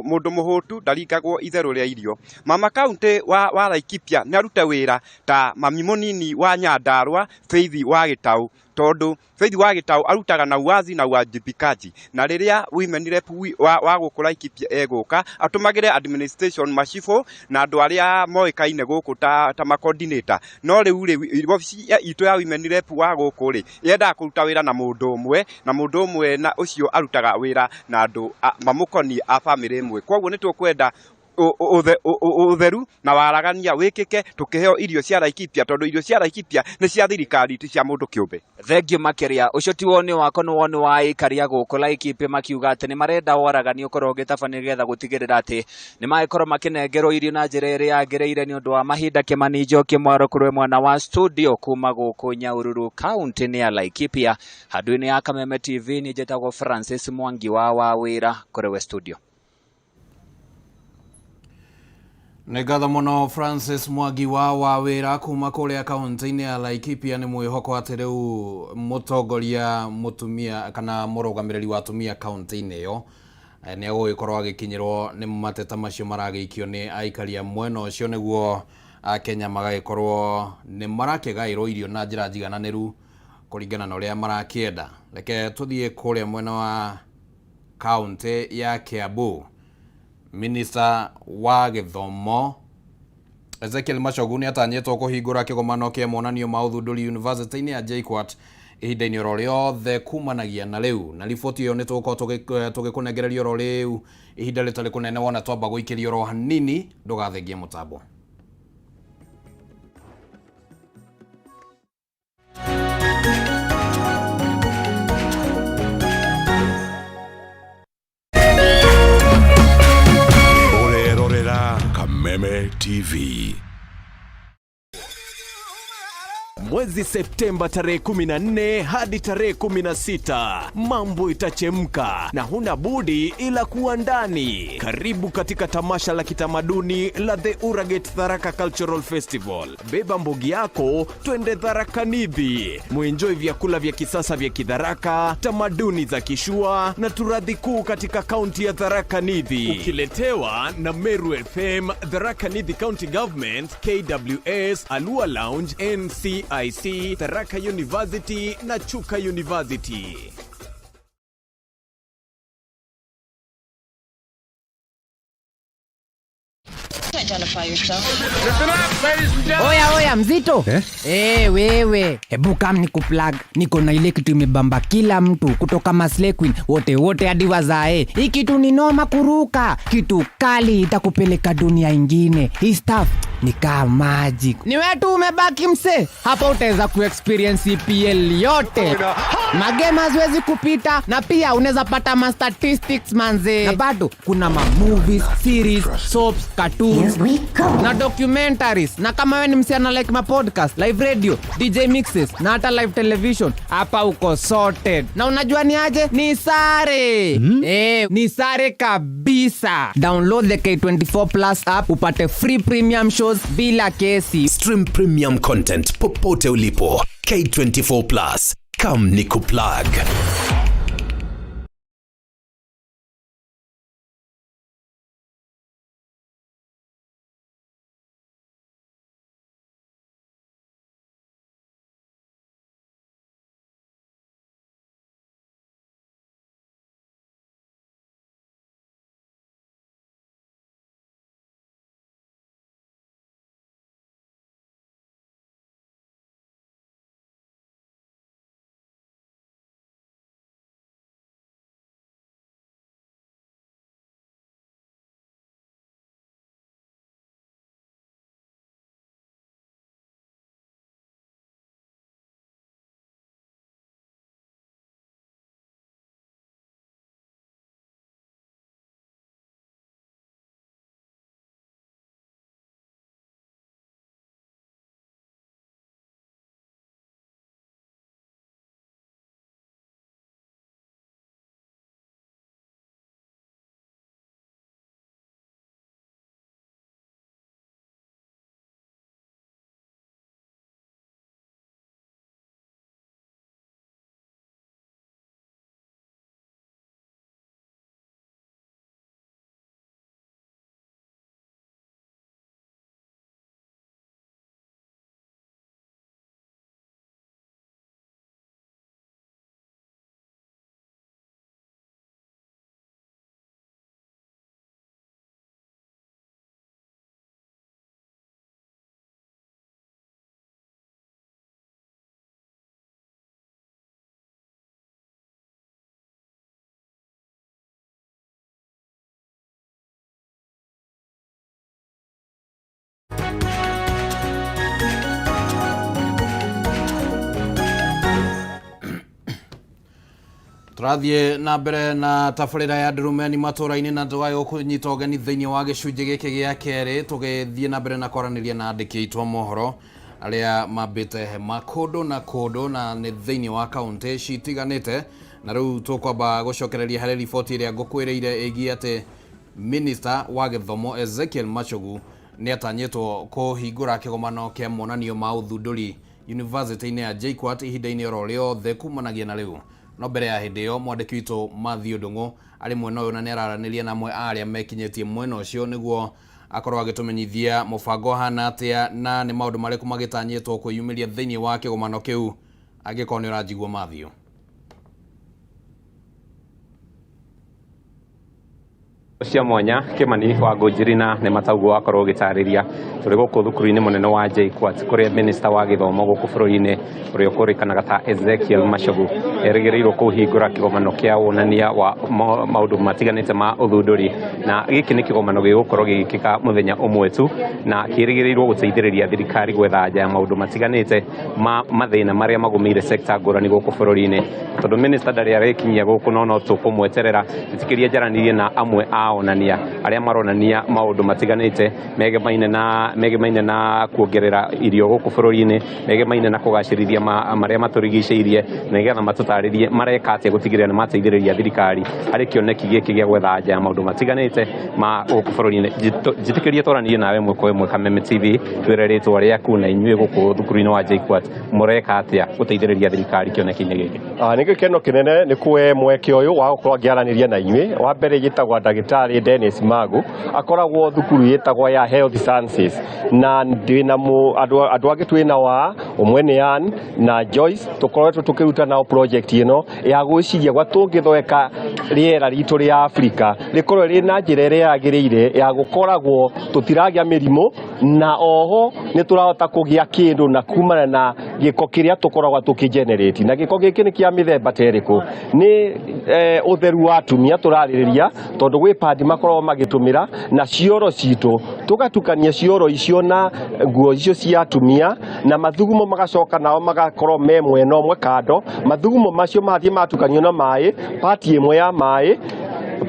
S18: mũndũ mũhũtu ndaringagwo itherũ rĩa irio. Mama county wa Laikipia nĩ arute wĩra ta mami mũnini wa Nyandarua Faith wa Gĩtaũ, tondũ Faith wa Gĩtaũ arutaga na uwazi na uwajibikaji, na rĩrĩa Women Rep wa gũkũ Laikipia egũka atũmagĩre administration macibũ na andũ arĩa moĩkaine gũkũ ta ma coordinator. No rĩu rĩ wabici itũ ya Women Rep wa gũkũ rĩ yendaga kũruta wĩra na mũndũ ũmwe, na mũndũ ũmwe na ũcio arutaga wĩra na andũ mamũkoniĩ a bamĩrĩ ĩmwe. Koguo nĩ tũkwenda Ũtheru na waragania wĩkĩke tũkĩheo irio cia Laikipia, tondũ irio cia Laikipia nĩ cia thirikari, ti cia mũndũ kĩũmbe.
S15: Thengio makĩria. Ũcio ti woni wakwa, nĩ woni wa aikari a gũkũ Laikipia makiuga atĩ nĩ marenda waragania ũkorwo ũgĩtabania nĩgetha gũtigĩrĩra atĩ nĩ magĩkorwo makĩnengerwo irio na njĩra ĩrĩa yagĩrĩire. Nĩ ũndũ wa mahinda, Kĩmani Njoki Mwaro kũrĩ mwena wa studio kuma gũkũ Nyahururu, kaunti-inĩ ya Laikipia, handũ-inĩ ya Kameme TV, nĩ njĩtagwo Francis Mwangi wa Wawĩra kũrĩ we studio.
S10: Nĩ ngatho mũno Francis Mwangi wa Wawĩra kuma kũrĩa kaunti-inĩ ya Laikipia. Nĩ mwĩhoko atĩ rĩu mũtongoria mũtumia kana mũrũgamĩrĩri wa atumia kaunti-inĩ ĩyo nĩ egũgĩkorwo agĩkinyĩrwo nĩ mateta macio maragĩikio nĩ aikari a mwena ũcio, nĩguo Akenya magagĩkorwo nĩ marakĩgaĩrwo irio na njĩra njigananĩru kũringana na ũrĩa marakĩenda. Reke tũthiĩ kũrĩa mwena wa kaunti ya Kiambu. Minista wa gĩthomo Ezekiel Machogu nĩ atanyĩtwo kũhingũra kĩgomano kĩa monanio ma ũthundũri university-inĩ ya JKUAT ihinda-inĩ oro rĩothe kumanagia na rĩu, na riboti ĩyo nĩ tũgũkorwo tũgĩkũnengereria oro rĩu ihinda rĩtarĩ kũnene. Wona twamba gũikĩria oro hanini, ndũgathengie mũtambo.
S1: Ũrerorera Kameme TV.
S19: Mwezi Septemba tarehe 14 hadi tarehe 16, mambo itachemka na huna budi ila kuwa ndani. Karibu katika tamasha la kitamaduni la The Uraget Tharaka Cultural Festival. Beba mbogi yako, twende Tharaka Nithi, muenjoy vyakula vya kisasa vya Kidharaka, tamaduni za Kishua na turathi kuu katika kaunti ya Tharaka Nithi, ukiletewa na Meru FM, Tharaka Nithi County Government, KWS, Alua Lounge, NCIC, Tharaka University na Chuka University.
S20: Identify yourself.
S21: Oya oya, mzito eh? Eh, wewe hebu kam nikuplug. Niko na ile kitu imebamba kila mtu kutoka maslay queen wote wote hadi wazae. Hii kitu ni noma kuruka, kitu kali itakupeleka dunia ingine. Hii stuff ni kaa magic. Ni wewe tu umebaki mse hapa, utaweza kuexperience EPL yote, magame haziwezi kupita, na pia unaweza pata ma statistics manze, na bado kuna ma movies, series, soaps, cartoons na documentaries. Na kama wewe ni msichana like ma podcast, live radio, DJ mixes na hata live television, hapa uko sorted. Na unajua ni aje? Ni sare. Eh, ni sare kabisa. Download the K24 Plus app upate free premium shows bila kesi.
S22: Stream premium content popote ulipo. K24 Plus. Come nikuplug.
S10: Tũrathiĩ na mbere na tabarĩra ya ndurumeni matũra-inĩ na tũgagĩkũnyita ũgeni thĩinĩ wa gĩcunjĩ gĩkĩ gĩa kerĩ, tũgĩthiĩ na mbere na kwaranĩria na andĩki aitũ a mohoro arĩa mambĩte hema kũndũ na kũndũ na nĩ thĩinĩ wa kaũntĩ citiganĩte. Na rĩu tũkwamba gũcokereria harĩ riboti ĩrĩa ngũkwĩrĩire ĩgiĩ atĩ Minister wa gĩthomo Ezekiel Machogu nĩ atanyĩtwo kũhingũra kĩgomano kĩa monanio ma ũthundũri yunivasĩtĩ-inĩ ya JKUAT ihinda-inĩ oro rĩothe kumanagia na rĩu. No mbere ya hĩndĩ ĩyo, mwandĩki witũ Mathew Ndung'u arĩ mwena ũyũ na nĩ araranĩria na amwe a arĩa mekinyĩtie mwena ũcio nĩguo akorwo agĩtũmenyithia mũbango ũhana atĩa na nĩ maũndũ marĩkũ magĩtanyĩtwo kwĩyumĩria thĩinĩ wa kĩgomano kĩu. Angĩkorwo nĩ ũranjigua Mathew.
S3: Cia mwanya Kimani wa Ngũnjiri na nĩ matauguo wakorwo ũgĩtarĩria tũrĩ gũkũ thukuru-inĩ mũnene wa JKUAT kũrĩa minister wa gĩthomo gũkũ bũrũri-inĩ ũrĩa ũkũrĩkanaga ta Ezekiel Machogu erĩgĩrĩirwo kũhingũra kĩgomano kĩa wonania wa maũndũ matiganĩte ma ũthundũri, na gĩkĩ nĩ kĩgomano gĩgũkorwo gĩgĩkĩka mũthenya ũmwe tu na kĩrĩgĩrĩirwo gũteithĩrĩria thirikari gwetha nja ya maũndũ matiganĩte ma mathĩna marĩa magũmĩire sekta ngũrani gũkũ bũrũri-inĩ. Tondũ minister ndarĩ arekinyia gũkũ no tũkũmweterera, ĩtĩkĩria njaranĩrie na amwe a onania arĩa maronania maũndũ matiganĩte megemaine na kuongerera irio gũkũ bũrũri-inĩ, megemaine na kũgacĩrithia marĩa matũrigicĩirie, nĩgetha matũtarĩrie mareka atĩa gũtigĩrĩra nĩ mateithĩrĩria thirikari harĩ kĩoneki gĩkĩ gĩa gwetha nja ya maũndũ matiganĩte ma gũkũ bũrũri-inĩ. Njĩtĩkĩrie twaranĩrie nawe ĩmwe kwa ĩmwe Kameme TV, twĩre rĩtwa rĩaku na inyuĩ gũkũ thukuru-inĩ wa JKUAT mũreka atĩa gũteithĩrĩria thirikari kĩoneki-inĩ gĩkĩ.
S4: Nĩ gĩkeno kĩnene nĩ kuoya mweke ũyũ wa gũkorwo ngĩaranĩria na inyuĩ. Wa mbere njĩtagwo ndagĩtarĩ Dennis Magu, akoragwo thukuru ĩtagwo ya Health Sciences, na ndĩna andũ angĩ twĩna wa ũmwe nĩ Ann na Joyce, tũkoretwo tũkĩruta nao project ĩno ya gwĩciria gwa tũngĩthondeka rĩera ritũ rĩa Afrika rĩkorwo rĩ na njĩra ĩrĩa yagĩrĩire ya gũkoragwo tũtiragĩa mĩrimũ, na oho nĩ tũrahota kũgĩa kĩndũ na kumana na gĩko kĩrĩa tũkoragwo tũkĩgenerate. Na gĩko gĩkĩ nĩ kĩa mĩthemba ta ĩrĩkũ? Nĩ ũtheru wa atumia tũrarĩrĩria, tondũ gwĩ padi makoragwo magĩtũmĩra na cioro citũ, tũgatukania cioro icio na nguo icio cia atumia, na mathugumo magacoka nao magakorwo me mwena ũmwe kando. Mathugumo macio mathiĩ matukanio na maĩ, pati ĩmwe ya maĩ,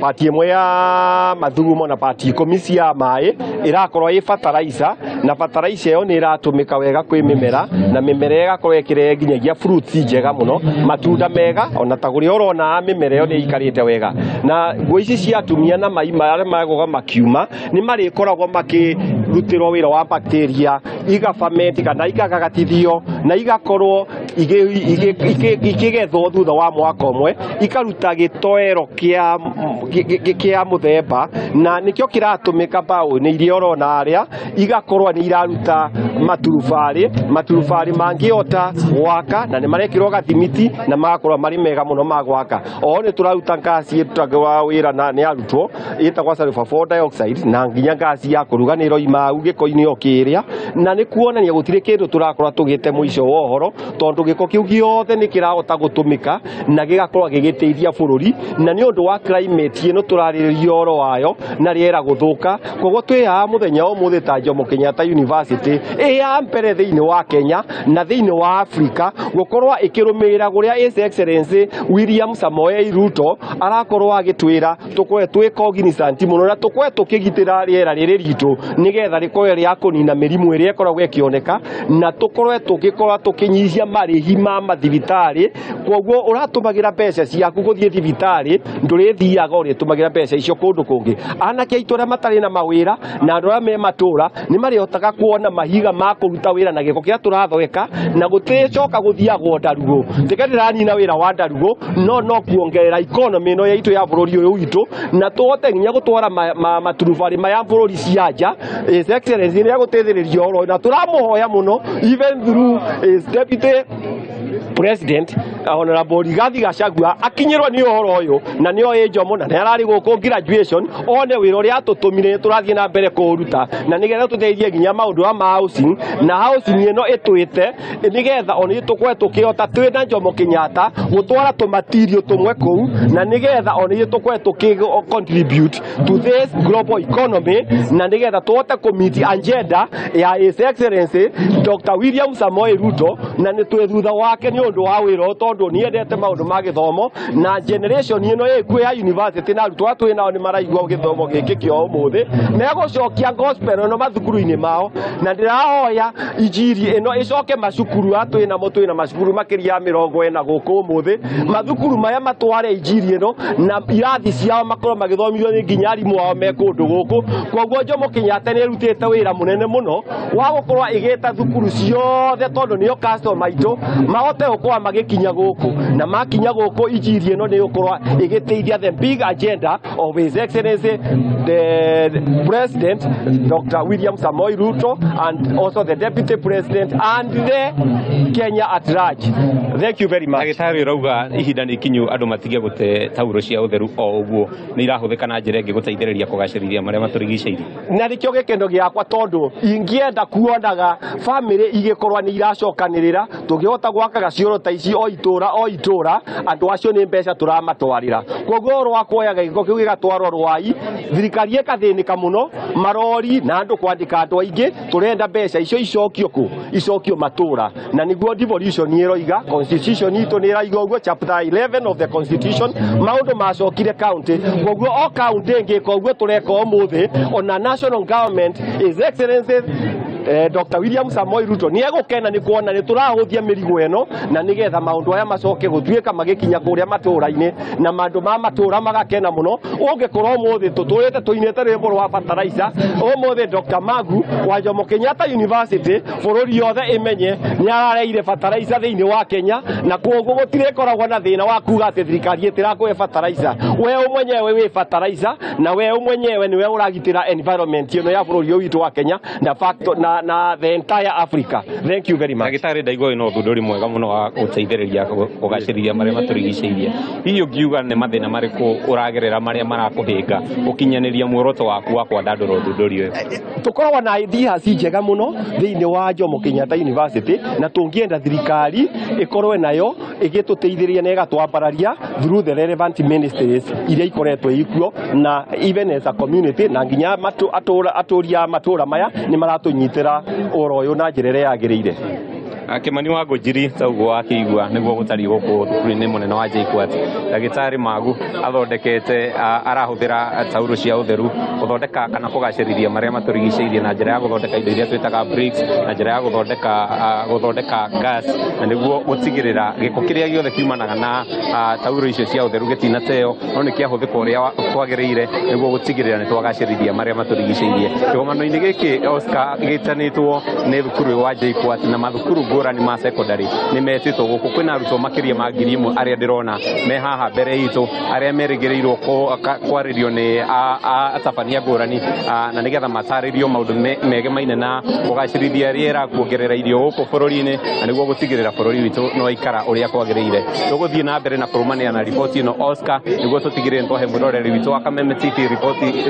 S4: pati ĩmwe ya mathugumo na pati 10 cia maĩ ĩrakorwo ĩ fertilizer, na fertilizer ĩyo nĩ ĩratũmĩka wega kwĩ mĩmera, na mĩmera ĩgakorwo ĩkĩrehe nginyagia fruits njega mũno, matunda mega, ona ta ũrĩa ũrona mĩmera ĩyo nĩ ĩikarĩte wega. Na nguo ici cia atumia na mai marĩa magũga makiuma nĩ marĩkoragwo makĩrutĩrwo wĩra wa bacteria, igaferment kana ikagagatithio na igakorwo ikĩgethwo thutha wa mwaka ũmwe, ikaruta gĩtoero kĩa mũthemba, na nĩkĩo kĩratũmĩka mbaũ-inĩ iria ũrona harĩa, igakorwo nĩ iraruta maturubarĩ mangĩhota gwaka, na nĩ marekĩrwo gathimiti na magakorwo marĩ mega mũno ma gwaka. Oho nĩ tũraruta ngasi ĩrutagwo wĩra na nĩ arutwo ĩtagwo sulfur dioxide, na nginya ngasi ya kũruga nĩ ĩroima hau gĩko-inĩ o kĩrĩa, na nĩ kuonania gũtirĩ kĩndũ tũrakorwo tũgĩte mũico wa ũhoro, tondũ gĩko kĩu gĩothe nĩ kĩrahota gũtũmĩka na gĩgakorwo gĩgĩteithia bũrũri, na nĩ ũndũ wa climate ĩno tũrarĩrĩria ũhoro wayo na rĩera gũthũka. Koguo twĩ haha mũthenya wa ũmũthĩ ta Jomo Kenyatta University ĩ ya mbere thĩinĩ wa Kenya na thĩinĩ wa Afrika gũkorwo ĩkĩrũmĩrĩra kũrĩa His Excellency William Samoei Ruto arakorwo agĩtwĩra tũkorwe twĩ cognizant mũno na tũkorwe tũkĩgitĩra rĩera rĩrĩ ritũ nĩgetha rĩkorwe rĩa kũnina mĩrimũ ĩrĩa ĩkoragwo ĩkĩoneka, na tũkorwe tũgĩkorwo tũkĩnyihia marĩhi ma mathibitarĩ. Koguo ũratũmagĩra mbeca ciaku gũthiĩ thibitarĩ, ndũrĩthiaga ũrĩtũmagĩra mbeca icio kũndũ kũngĩ. Anake aitũ arĩa matarĩ na mawĩra na andũ arĩa me matũra nĩ marĩhotaga kuona mahiga ma kũruta wĩra na gĩko kĩrĩa tũrathondeka, na gũtirĩcoka gũthiagwo ndarugũ. Tiga ndĩranina wĩra wa ndarugũ, no kuongerera economy ĩno yaitũ ya bũrũri ũyũ witũ, na tũhote nginya gũtwara maturubarĩ maya bũrũri cia nja. His Excellency nĩ egũteithĩrĩria ũhoro ũyũ, na tũramũhoya mũno even through his deputy president Honorable Rigathi Gachagua akinyirwo nĩ ũhoro ũyũ, na nĩ oĩ Jomo na nĩ ararĩ gũkũ graduation, one wĩra ũrĩa atũtũmire tũrathiĩ na mbere kũũruta, na nĩgetha tũteithie nginya maũndũ ma housing, na housing ĩno ĩtwĩte nĩgetha ona ithuĩ tũkorwe tũkĩhota twĩ na Jomo Kenyatta gũtwara tũmatirio tũmwe kũu, na nĩgetha ona ithuĩ tũkorwe tũkĩ contribute to this global economy, na nĩgetha tũhote kũ meet agenda ya His Excellency Dr. William Samoei Ruto, na nĩ twĩ thutha wake nĩ ũndũ wa wĩra ũyũ. tondũ nĩendete maũndũ ma gĩthomo na generation ĩno ĩkuo ya university na arutwo aya twĩ nao nĩ maraigua gĩthomo gĩkĩ kĩa ũmũthĩ megũcokia gospel ĩno mathukuru-inĩ mao na ndĩrahoya injiri ĩno ĩcoke macukuru aya twĩ namo twĩ na macukuru makĩria ya 40 gũkũ ũmũthĩ mathukuru maya matware injiri ĩno na irathi ciao makorwo magĩthomithio nĩ nginya arimũ ao me kũndũ gũkũ. Koguo Jomo Kenyatta nĩ ĩrutĩte wĩra mũnene mũno wa gũkorwo ĩgĩta thukuru ciothe tondũ nĩo customer aitũ mahote gũkorwo magĩkinya gũkũ na makinya gũkũ injiri ĩno nĩ ĩgũkorwo ĩgĩteithia the big agenda of His Excellency the President Dr. William Samoei Ruto and also the Deputy President and the Kenya at large. Thank you very much.
S3: Ndagĩtarĩ ũrauga ihinda nĩ ikinyu andũ matige gũte tauro cia ũtheru o ũguo nĩ irahũthĩka na njĩra ĩngĩ gũteithĩrĩria kũgacĩrithia marĩa matũrigicĩirie.
S4: Na nĩkĩo gĩkeno gĩakwa tondũ ingĩenda kuonaga bamĩrĩ igĩkorwo nĩ iracokanĩrĩra tũngĩhota gwaka gacioro ta ici o itũra o itũra andũ acio nĩ mbeca tũramatwarĩra. Koguo ũhoro wa kuoyaga gĩko kĩu gĩgatwarwo Rwai thirikari ĩkathĩnĩka mũno marori na andũ kwandĩka andũ aingĩ tũrenda mbeca icio icokio kũ icokio matũra na nĩguo devolution ĩroiga constitution itũ nĩ ĩraiga ũguo chapter 11 of the constitution maũndũ macokire county koguo o county ĩngĩka ũguo tũreka ũmũthĩ ona national government His Excellency Dr. William Samoei Ruto nĩ egũkena nĩ kuona nĩ tũrahũthia mĩrigo ĩno na nĩgetha maũndũ aya macoke gũtuĩka magĩkinya kũrĩa matũra-inĩ na mandũ ma matũra magakena mũno. Ũngĩkorwo ũmũthĩ tũtũrĩte tũinĩte rwĩmbo rwa bataraica ũmũthĩ Dr. Magu wa Jomo Kenyatta University bũrũri yothe ĩmenye nĩ arareire bataraica thĩinĩ wa Kenya na koguo gũtirĩkoragwo na thĩna wa kuga atĩ thirikari ĩtĩrakũhe bataraica. We mwenyewe wĩ bataraica na we mwenyewe nĩwe ũragitĩra environment ĩno ya bũrũri ũyũ witũ wa Kenya na fact na the entire Africa. Thank you very much.
S3: Ndagĩtarĩ ndaigua wĩna ũthundũri mwega mũno wa gũteithĩrĩria kũgacĩrithia marĩa matũrigicĩirie. Hihi ũngiuga nĩ mathĩna marĩkũ ũragerera marĩa marakũhĩnga ũkinyanĩria muoroto waku wa kwandandũra ũthundũri ũyũ?
S4: Tũkoragwo na ideas njega mũno thĩinĩ wa Jomo Kenyatta University na tũngĩenda thirikari ĩkorwe nayo ĩgĩtũteithĩrĩria na ĩgatwambararia through the relevant ministries iria ikoretwo ikuo na even as a community na nginya atũri a matũra maya nĩ maratũnyitĩra ũhoro ũyũ na njĩra ĩrĩa yagĩrĩire.
S3: Kĩmani wa Ngũnjiri ta ũguo wakĩigua nĩguo gũtariĩ gũkũ thukuru-inĩ mũnene wa JKUAT. Ndagĩtarĩ Magu athondekete arahũthĩra tauro cia ũtheru gũthondeka kana kũgacĩrithia marĩa matũrigicĩirie na njĩra ya gũthondeka indo iria twĩtaga bricks na njĩra ya gũthondeka gas na nĩguo gũtigĩrĩra gĩko kĩrĩa gĩothe kiumanaga na tauro icio cia ũtheru gĩtinateo no nĩ kĩahũthĩka ũrĩa kwagĩrĩire nĩguo gũtigĩrĩra nĩ twagacĩrithia marĩa matũrigicĩirie. Kĩgomano-inĩ gĩkĩ Oscar gĩtanĩtwo nĩ thukuru wa JKUAT na mathukuru ngũrani ma secondary nĩ metĩtwo gũkũ. Kwĩna arutwo makĩria ma 1000 arĩa ndĩrona me haha mbere itũ arĩa merĩgĩrĩirwo kwarĩrio nĩ atabania ngũrani na nĩgetha matarĩrio maũndũ megemaine na kũgacĩrithia rĩera kuongerera irio gũkũ bũrũri-inĩ na nĩguo gũtigĩrĩra bũrũri witũ nĩ waikara ũrĩa kwagĩrĩire. Tũgũthiĩ na mbere na kũrũmanĩra na riboti ĩno Oscar nĩguo tũtigĩrĩre nĩtwahe mwĩroreri witũ wa Kameme TV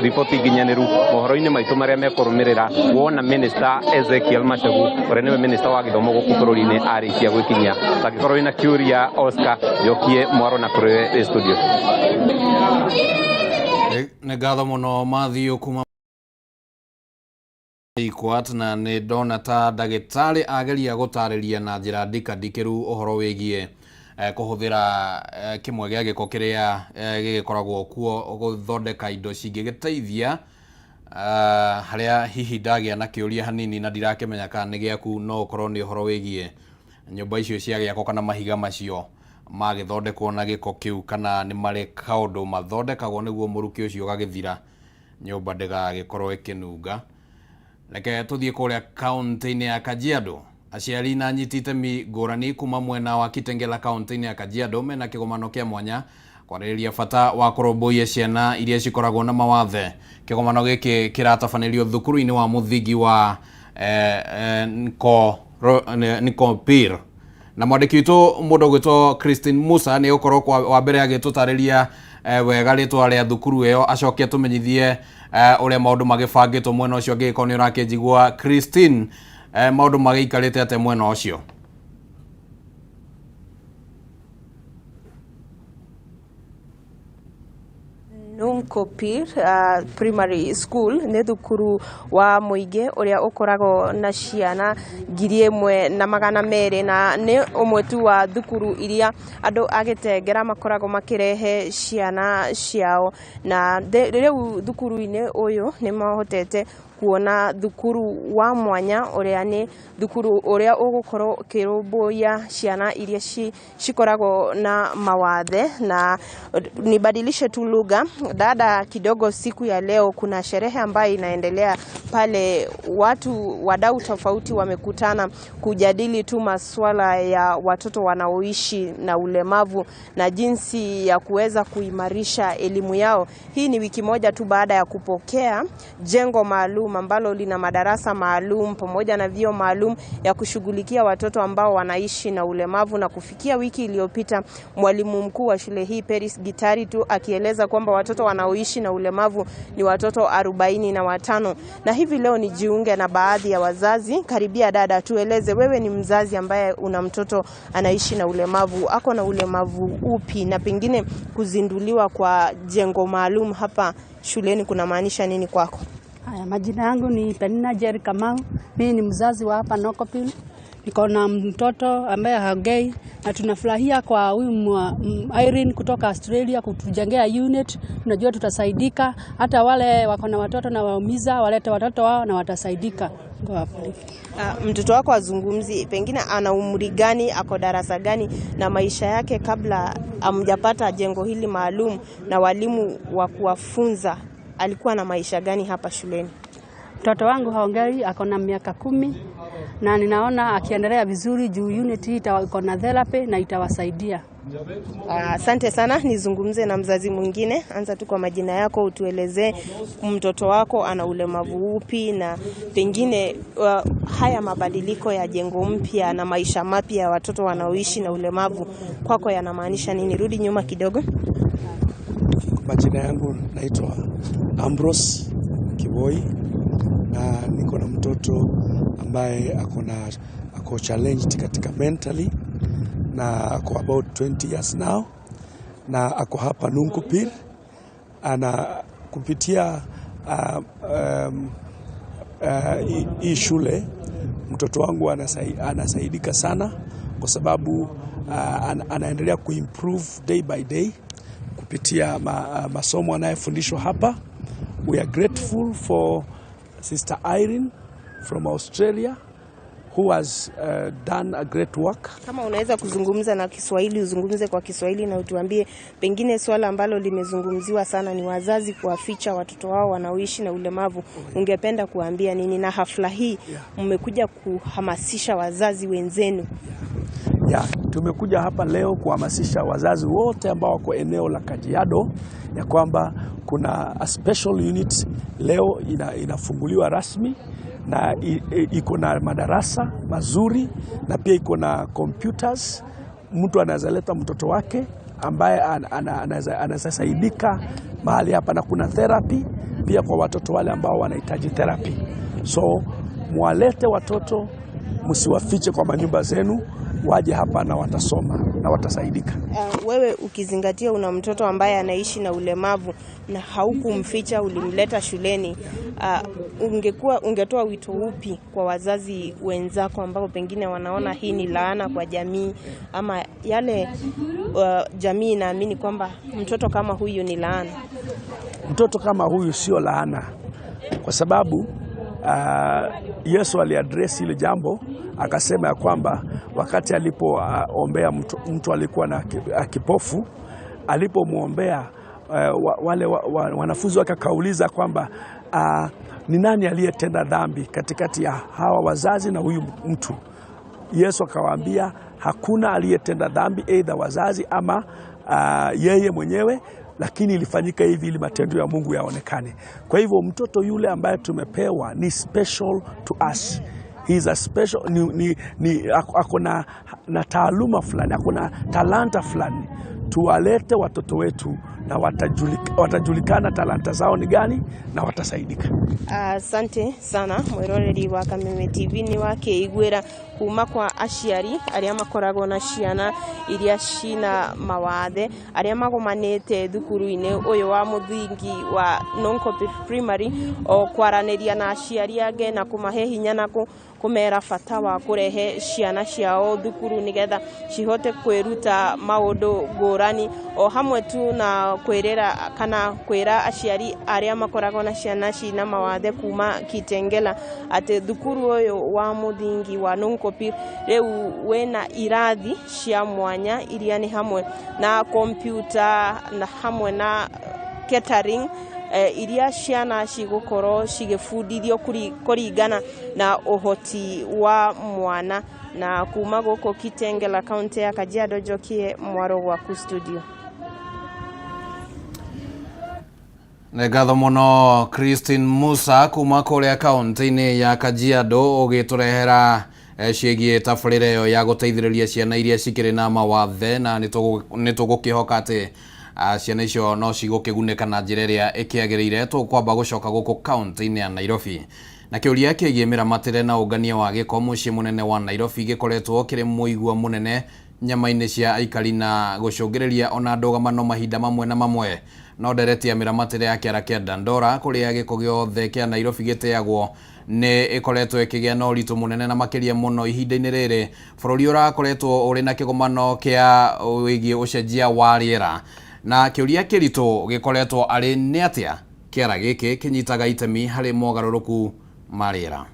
S3: riboti nginyanĩru mohoro-inĩ maitũ marĩa mekũrũmĩrĩra wona Minister Ezekiel Machogu ũrĩa nĩwe minister wa gĩthomo gũkũ bũrũri-inĩ arĩkia gwĩkinyia. Angĩkorwo wĩna kĩũria Oscar njokie mwaro na kũrĩ studio.
S10: Nĩ ngatho mũno Matthew kuma JKUAT na nĩ ndona ta ndagĩtarĩ ageria gũtarĩria na njĩra ndikandikĩru ũhoro wĩgiĩ kũhũthĩra kĩmwe gĩa gĩko kĩrĩa gĩgĩkoragwo kuo gũthondeka indo cingĩgĩteithia harĩa hihi ndagĩa na kĩũria hanini na ndirakĩmenya kana nĩ gĩaku no ũkorwo nĩ ũhoro wĩgiĩ nyũmba icio cia gĩakwo kana mahiga macio magĩthondekwo na gĩko kĩu kana nĩ marĩ kaũndũ mathondekagwo nĩguo mũrukĩ ũcio ũgagĩthira nyũmba ndĩgagĩkorwo ĩkĩnunga. Reke tũthiĩ kũrĩa kaũntĩ-inĩ ya Kajiado. Aciari na anyiti itemi ngũrani kuma mwena wa Kitengela kaũntĩ-inĩ ya Kajiado mena kĩgomano kĩa mwanya kwarĩrĩria bata wa kũrũmbũiya ciana iria cikoragwo na mawathe. Kĩgomano gĩkĩ kĩratabanĩrio thukuru-inĩ wa mũthingi wa Nkopir. Na mwandĩki witũ mũndũ ũgwĩtwo Christine Musa nĩ egũkorwo wa mbere agĩtũtarĩria wega rĩtwa rĩa thukuru ĩyo acoke atũmenyithie ũrĩa maũndũ magĩbangĩtwo mwena ũcio angĩgĩkorwo nĩ ũrakĩnjigua. Christine, maũndũ magĩikarĩte atĩa mwena ũcio?
S2: Nung Noonkopir Primary School. Nĩ thukuru wa mũingĩ ũrĩa ũkoragwo na ciana 1200, na nĩ ũmwe tu wa thukuru iria andũ a Gĩtengera makoragwo makĩrehe ciana ciao. Na rĩu thukuru-inĩ ũyũ nĩ mahotete kuona thukuru wa mwanya, ũrĩa nĩ thukuru ũrĩa ũgũkorwo ũkĩrũmbũiya ciana iria cikoragwo na mawathe. Na nibadilishe tu lugha dada kidogo, siku ya leo kuna sherehe ambayo inaendelea pale, watu wadau tofauti wamekutana kujadili tu masuala ya watoto wanaoishi na ulemavu na jinsi ya kuweza kuimarisha elimu yao. Hii ni wiki moja tu baada ya kupokea jengo maalum ambalo lina madarasa maalum pamoja na vyoo maalum ya kushughulikia watoto ambao wanaishi na ulemavu. Na kufikia wiki iliyopita, mwalimu mkuu wa shule hii Peris Gitari tu akieleza kwamba watoto wanaoishi na ulemavu ni watoto 45. Na hivi leo nijiunge na baadhi ya wazazi. Karibia dada, tueleze wewe ni mzazi ambaye una mtoto anaishi na ulemavu, ako na ulemavu upi, na pengine kuzinduliwa kwa jengo maalum hapa shuleni kuna maanisha nini kwako?
S5: Haya, majina yangu ni Penina Jerry Kamau. Mimi ni mzazi wa hapa Noonkopir. Niko na mtoto ambaye haongei, na tunafurahia kwa huyu Irene kutoka Australia kutujengea unit. Tunajua tutasaidika, hata wale wako na watoto na waumiza walete watoto wao na watasaidika. Mungu awabariki.
S2: Mtoto wako azungumzi, pengine ana umri gani, ako darasa gani, na maisha yake kabla amjapata jengo hili maalum na walimu wa kuwafunza, alikuwa na maisha gani hapa shuleni?
S5: Mtoto wangu haongei, ako na miaka 10 na ninaona akiendelea vizuri juu unit hii iko na therapy na itawasaidia.
S2: Asante sana. Nizungumze na mzazi mwingine. Anza tu kwa majina yako, utuelezee mtoto wako ana ulemavu upi, na pengine haya mabadiliko ya jengo mpya na maisha mapya ya watoto wanaoishi na ulemavu kwako yanamaanisha nini? Rudi nyuma kidogo.
S23: Majina yangu naitwa Ambrose Kiboi, na niko na mtoto ambaye ako challenged katika mentally, na ako about 20 years now, na ako hapa Noonkopir. Ana kupitia hii shule mtoto wangu anasaidika sana, kwa sababu anaendelea kuimprove day by day kupitia masomo anayefundishwa hapa. We are grateful for Sister Irene from Australia who has done a great work.
S2: Kama unaweza kuzungumza na Kiswahili, uzungumze kwa Kiswahili na utuambie pengine swala ambalo limezungumziwa sana ni wazazi kuwaficha watoto wao wanaoishi na ulemavu. Ungependa kuambia nini? Na hafla hii mmekuja kuhamasisha wazazi wenzenu.
S23: Tumekuja hapa leo kuhamasisha wazazi wote ambao wako eneo la Kajiado ya kwamba kuna a special unit leo inafunguliwa rasmi, na iko na madarasa mazuri na pia iko na computers. Mtu anaweza leta mtoto wake ambaye anaweza saidika mahali hapa, na kuna therapy pia kwa watoto wale ambao wanahitaji therapy. So mwalete watoto, msiwafiche kwa manyumba zenu, waje hapa na watasoma na watasaidika.
S2: Wewe ukizingatia una mtoto ambaye anaishi na ulemavu na haukumficha, ulimleta shuleni, ungetoa wito upi kwa wazazi wenzako ambao pengine wanaona hii ni laana kwa jamii, ama yale jamii inaamini kwamba mtoto kama huyu ni laana?
S23: Mtoto kama huyu sio laana, kwa sababu Yesu aliaddress hilo jambo, akasema ya kwamba wakati alipoombea mtu alikuwa na kipofu, alipomwombea wale wanafunzi wake akauliza kwamba ni nani aliyetenda dhambi katikati ya hawa wazazi na huyu mtu. Yesu akawaambia hakuna aliyetenda dhambi, either wazazi ama yeye mwenyewe, lakini ilifanyika hivi ili matendo ya Mungu yaonekane. Kwa hivyo mtoto yule ambaye tumepewa ni special to us. He is a special, ako na taaluma fulani, ako na talanta fulani. Tuwalete watoto wetu na watajulikana talanta zao ni gani na watasaidika.
S2: Asante sana mwiroreri wa Kameme TV ni wake igwira Kuma kwa aciari arĩa makoragwo na ciana iria cina mawathe arĩa magomanĩte thukuru-inĩ ũyũ wa mũthingi wa Nonkopir Primary, o kwaranĩria na aciari angĩ na kũmahe hinya na kũmera bata wa kũrehe ciana ciao thukuru nĩgetha cihote kwĩruta maũndũ ngũrani, o hamwe tu na kwĩrĩra kana kwĩra aciari arĩa makoragwo na ciana cina mawathe kuma Kitengela atĩ thukuru ũyũ wa mũthingi wa Nonkopir rĩu wĩna irathi cia mwanya iria nĩ hamwe na kompyuta na hamwe na catering, iria ciana cigũkorwo cigĩbundithio kũringana na ũhoti wa mwana. Na kuma gũkũ Kitengela, kaunti ya Kajiado, njokie mwaro gwaku studio.
S10: Nĩ ngatho mũno Christine Musa kuma kũrĩa kaunti-inĩ ya Kajiado ũgĩtũrehera ciĩgiĩ tabarĩra ĩyo ya gũteithĩrĩria ciana iria cikĩrĩ na mawathe, na nĩ tũgũkĩhoka atĩ ciana icio no cigũkĩgunĩka na njĩra ĩrĩa ĩkĩagĩrĩire. Tũkwamba gũcoka gũkũ kaunti-inĩ ya Nairobi na kĩũria kĩgiĩ mĩramatĩre na ũngania wa gĩko mũciĩ mũnene wa Nairobi gĩkoretwo kĩrĩ mũigua mũnene nyama-inĩ cia aikari na gũcũngĩrĩria ona ndũgamano mahinda mamwe na mamwe. No ndereti ya mĩramatĩre ya kĩara kĩa Dandora kũrĩa gĩko gĩothe kĩa Nairobi gĩteagwo nĩ ĩkoretwo ĩkĩgĩa na ũritũ mũnene, na makĩria mũno ihinda-inĩ rĩrĩ bũrũri ũrakoretwo ũrĩ na kĩgomano kĩa wĩgiĩ ũcenjia wa rĩera, na kĩũria kĩritũ gĩkoretwo arĩ nĩ atĩa kĩara gĩkĩ kĩnyitaga itemi harĩ mogarũrũku ma rĩera.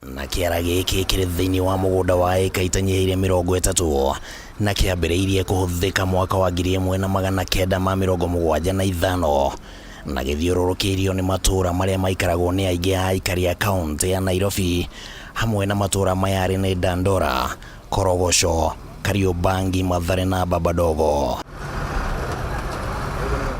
S6: Na kĩara gĩkĩ kĩrĩ thĩinĩ wa mũgũnda wa ĩka itanyihĩire 30 na kĩambĩrĩirie kũhũthĩka mwaka wa 1975 na gĩthiũrũrũkĩirio nĩ matũũra marĩa maikaragwo nĩ aingĩ a aikari a kaunti ya Nairobi, hamwe na matũũra maya arĩ nĩ Dandora, Korogocho, Kariobangi, Mathare na Babadogo.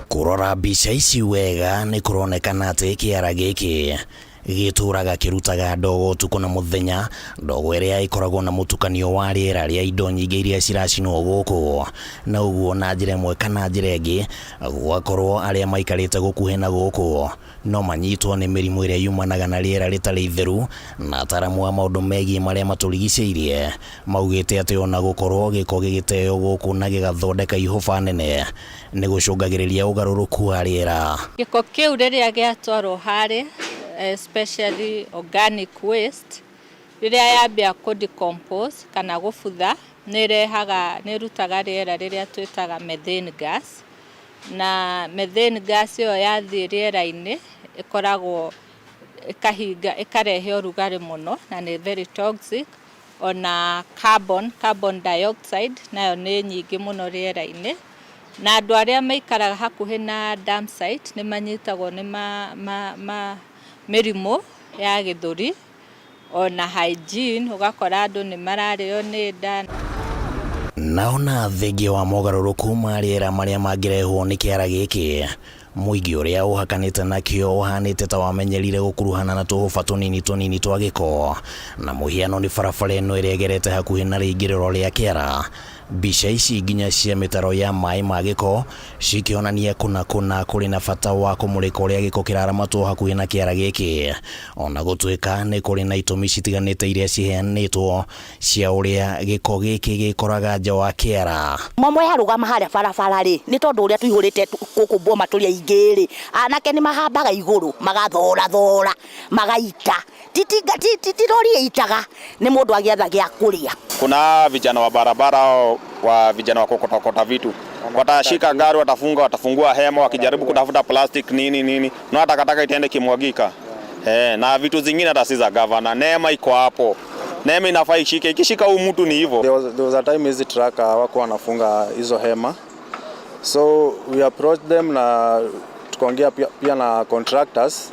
S6: Kũrora mbica ici wega nĩ kũronekana atĩ kĩara gĩkĩ gĩtũraga kĩrutaga ndogo ũtukũ na mũthenya, ndogo ĩrĩa ĩkoragwo na mũtukanio wa rĩera rĩa indo nyingĩ iria ciracinwo gũkũ, na ũguo na njĩra ĩmwe kana njĩra ĩngĩ gũgakorwo arĩa maikarĩte gũkuhĩ na gũkũ no manyitwo nĩ mĩrimũ ĩrĩa yumanaga na rĩera rĩtarĩ itheru. Na ataramu a maũndũ megiĩ marĩa matũrigicĩirie maugĩte atĩ ona gũkorwo gĩko gĩgĩteo gũkũ na gĩgathondeka ihũba nene nĩ gũcũngagĩrĩria ũgarũrũku wa rĩera.
S7: Gĩko kĩu rĩrĩa gĩatwarwo harĩ, especially organic waste, rĩrĩa yambia kũ decompose kana gũbutha, nĩ ĩrehaga, nĩ ĩrutaga rĩera rĩrĩa twĩtaga methane gas, na methane gas ĩyo yathiĩ rĩera-inĩ ĩkoragwo ĩkahinga, ĩkarehe ũrugarĩ mũno na nĩ very toxic. Ona carbon dioxide nayo nĩ nyingĩ mũno rĩera-inĩ, na andũ arĩa maikaraga hakuhĩ na dump site nĩ manyitagwo nĩ ma mĩrimũ ya gĩthũri, ona hygiene, ũgakora andũ nĩ mararĩo nĩ nda.
S6: Naona thengia wa mogarũrũku ma rĩera marĩa mangĩrehwo nĩ kĩara gĩkĩ, mũingĩ ũrĩa ũhakanĩte nakĩo ũhanĩte ta wamenyerire gũkuruhana na tũhũba tũnini tũnini twa gĩko, na mũhiano nĩ barabara ĩno ĩrĩa ĩgerete hakuhĩ na rĩingĩrĩro rĩa kĩara. Mbica ici nginya cia mĩtaro ya maĩ ma gĩko cikĩonania kũna kũna kũrĩ na bata wa kũmũrĩka ũrĩa gĩko kĩraramatwo hakuhĩ na kĩara gĩkĩ, ona gũtuĩka nĩ kũrĩ na itũmi citiganĩte iria ciheanĩtwo cia ũrĩa gĩko gĩkĩ gĩkoraga nja wa kĩara.
S8: Mamwe yarũgama harĩa barabara rĩ, nĩ tondũ ũrĩa tũihũrĩte gũkũ Boma tũrĩ aingĩ rĩ, anake nĩ mahambaga igũrũ magathora thora magaita, ti rori ĩitaga, nĩ mũndũ agĩetha gĩa kũrĩa.
S24: Kuna vijana wa barabara, wa vijana wa kokota vitu, watashika gari, watafunga, watafungua hema, wakijaribu kutafuta plastic nini nini, na takataka itaenda kimwagika. Na vitu zingine hata si za governor. Neema iko hapo, Neema inafaa ishike, ikishika huyu mtu ni hivyo.
S25: There was a time hizi truck wako wanafunga hizo hema, so we approached them na tukaongea pia na contractors.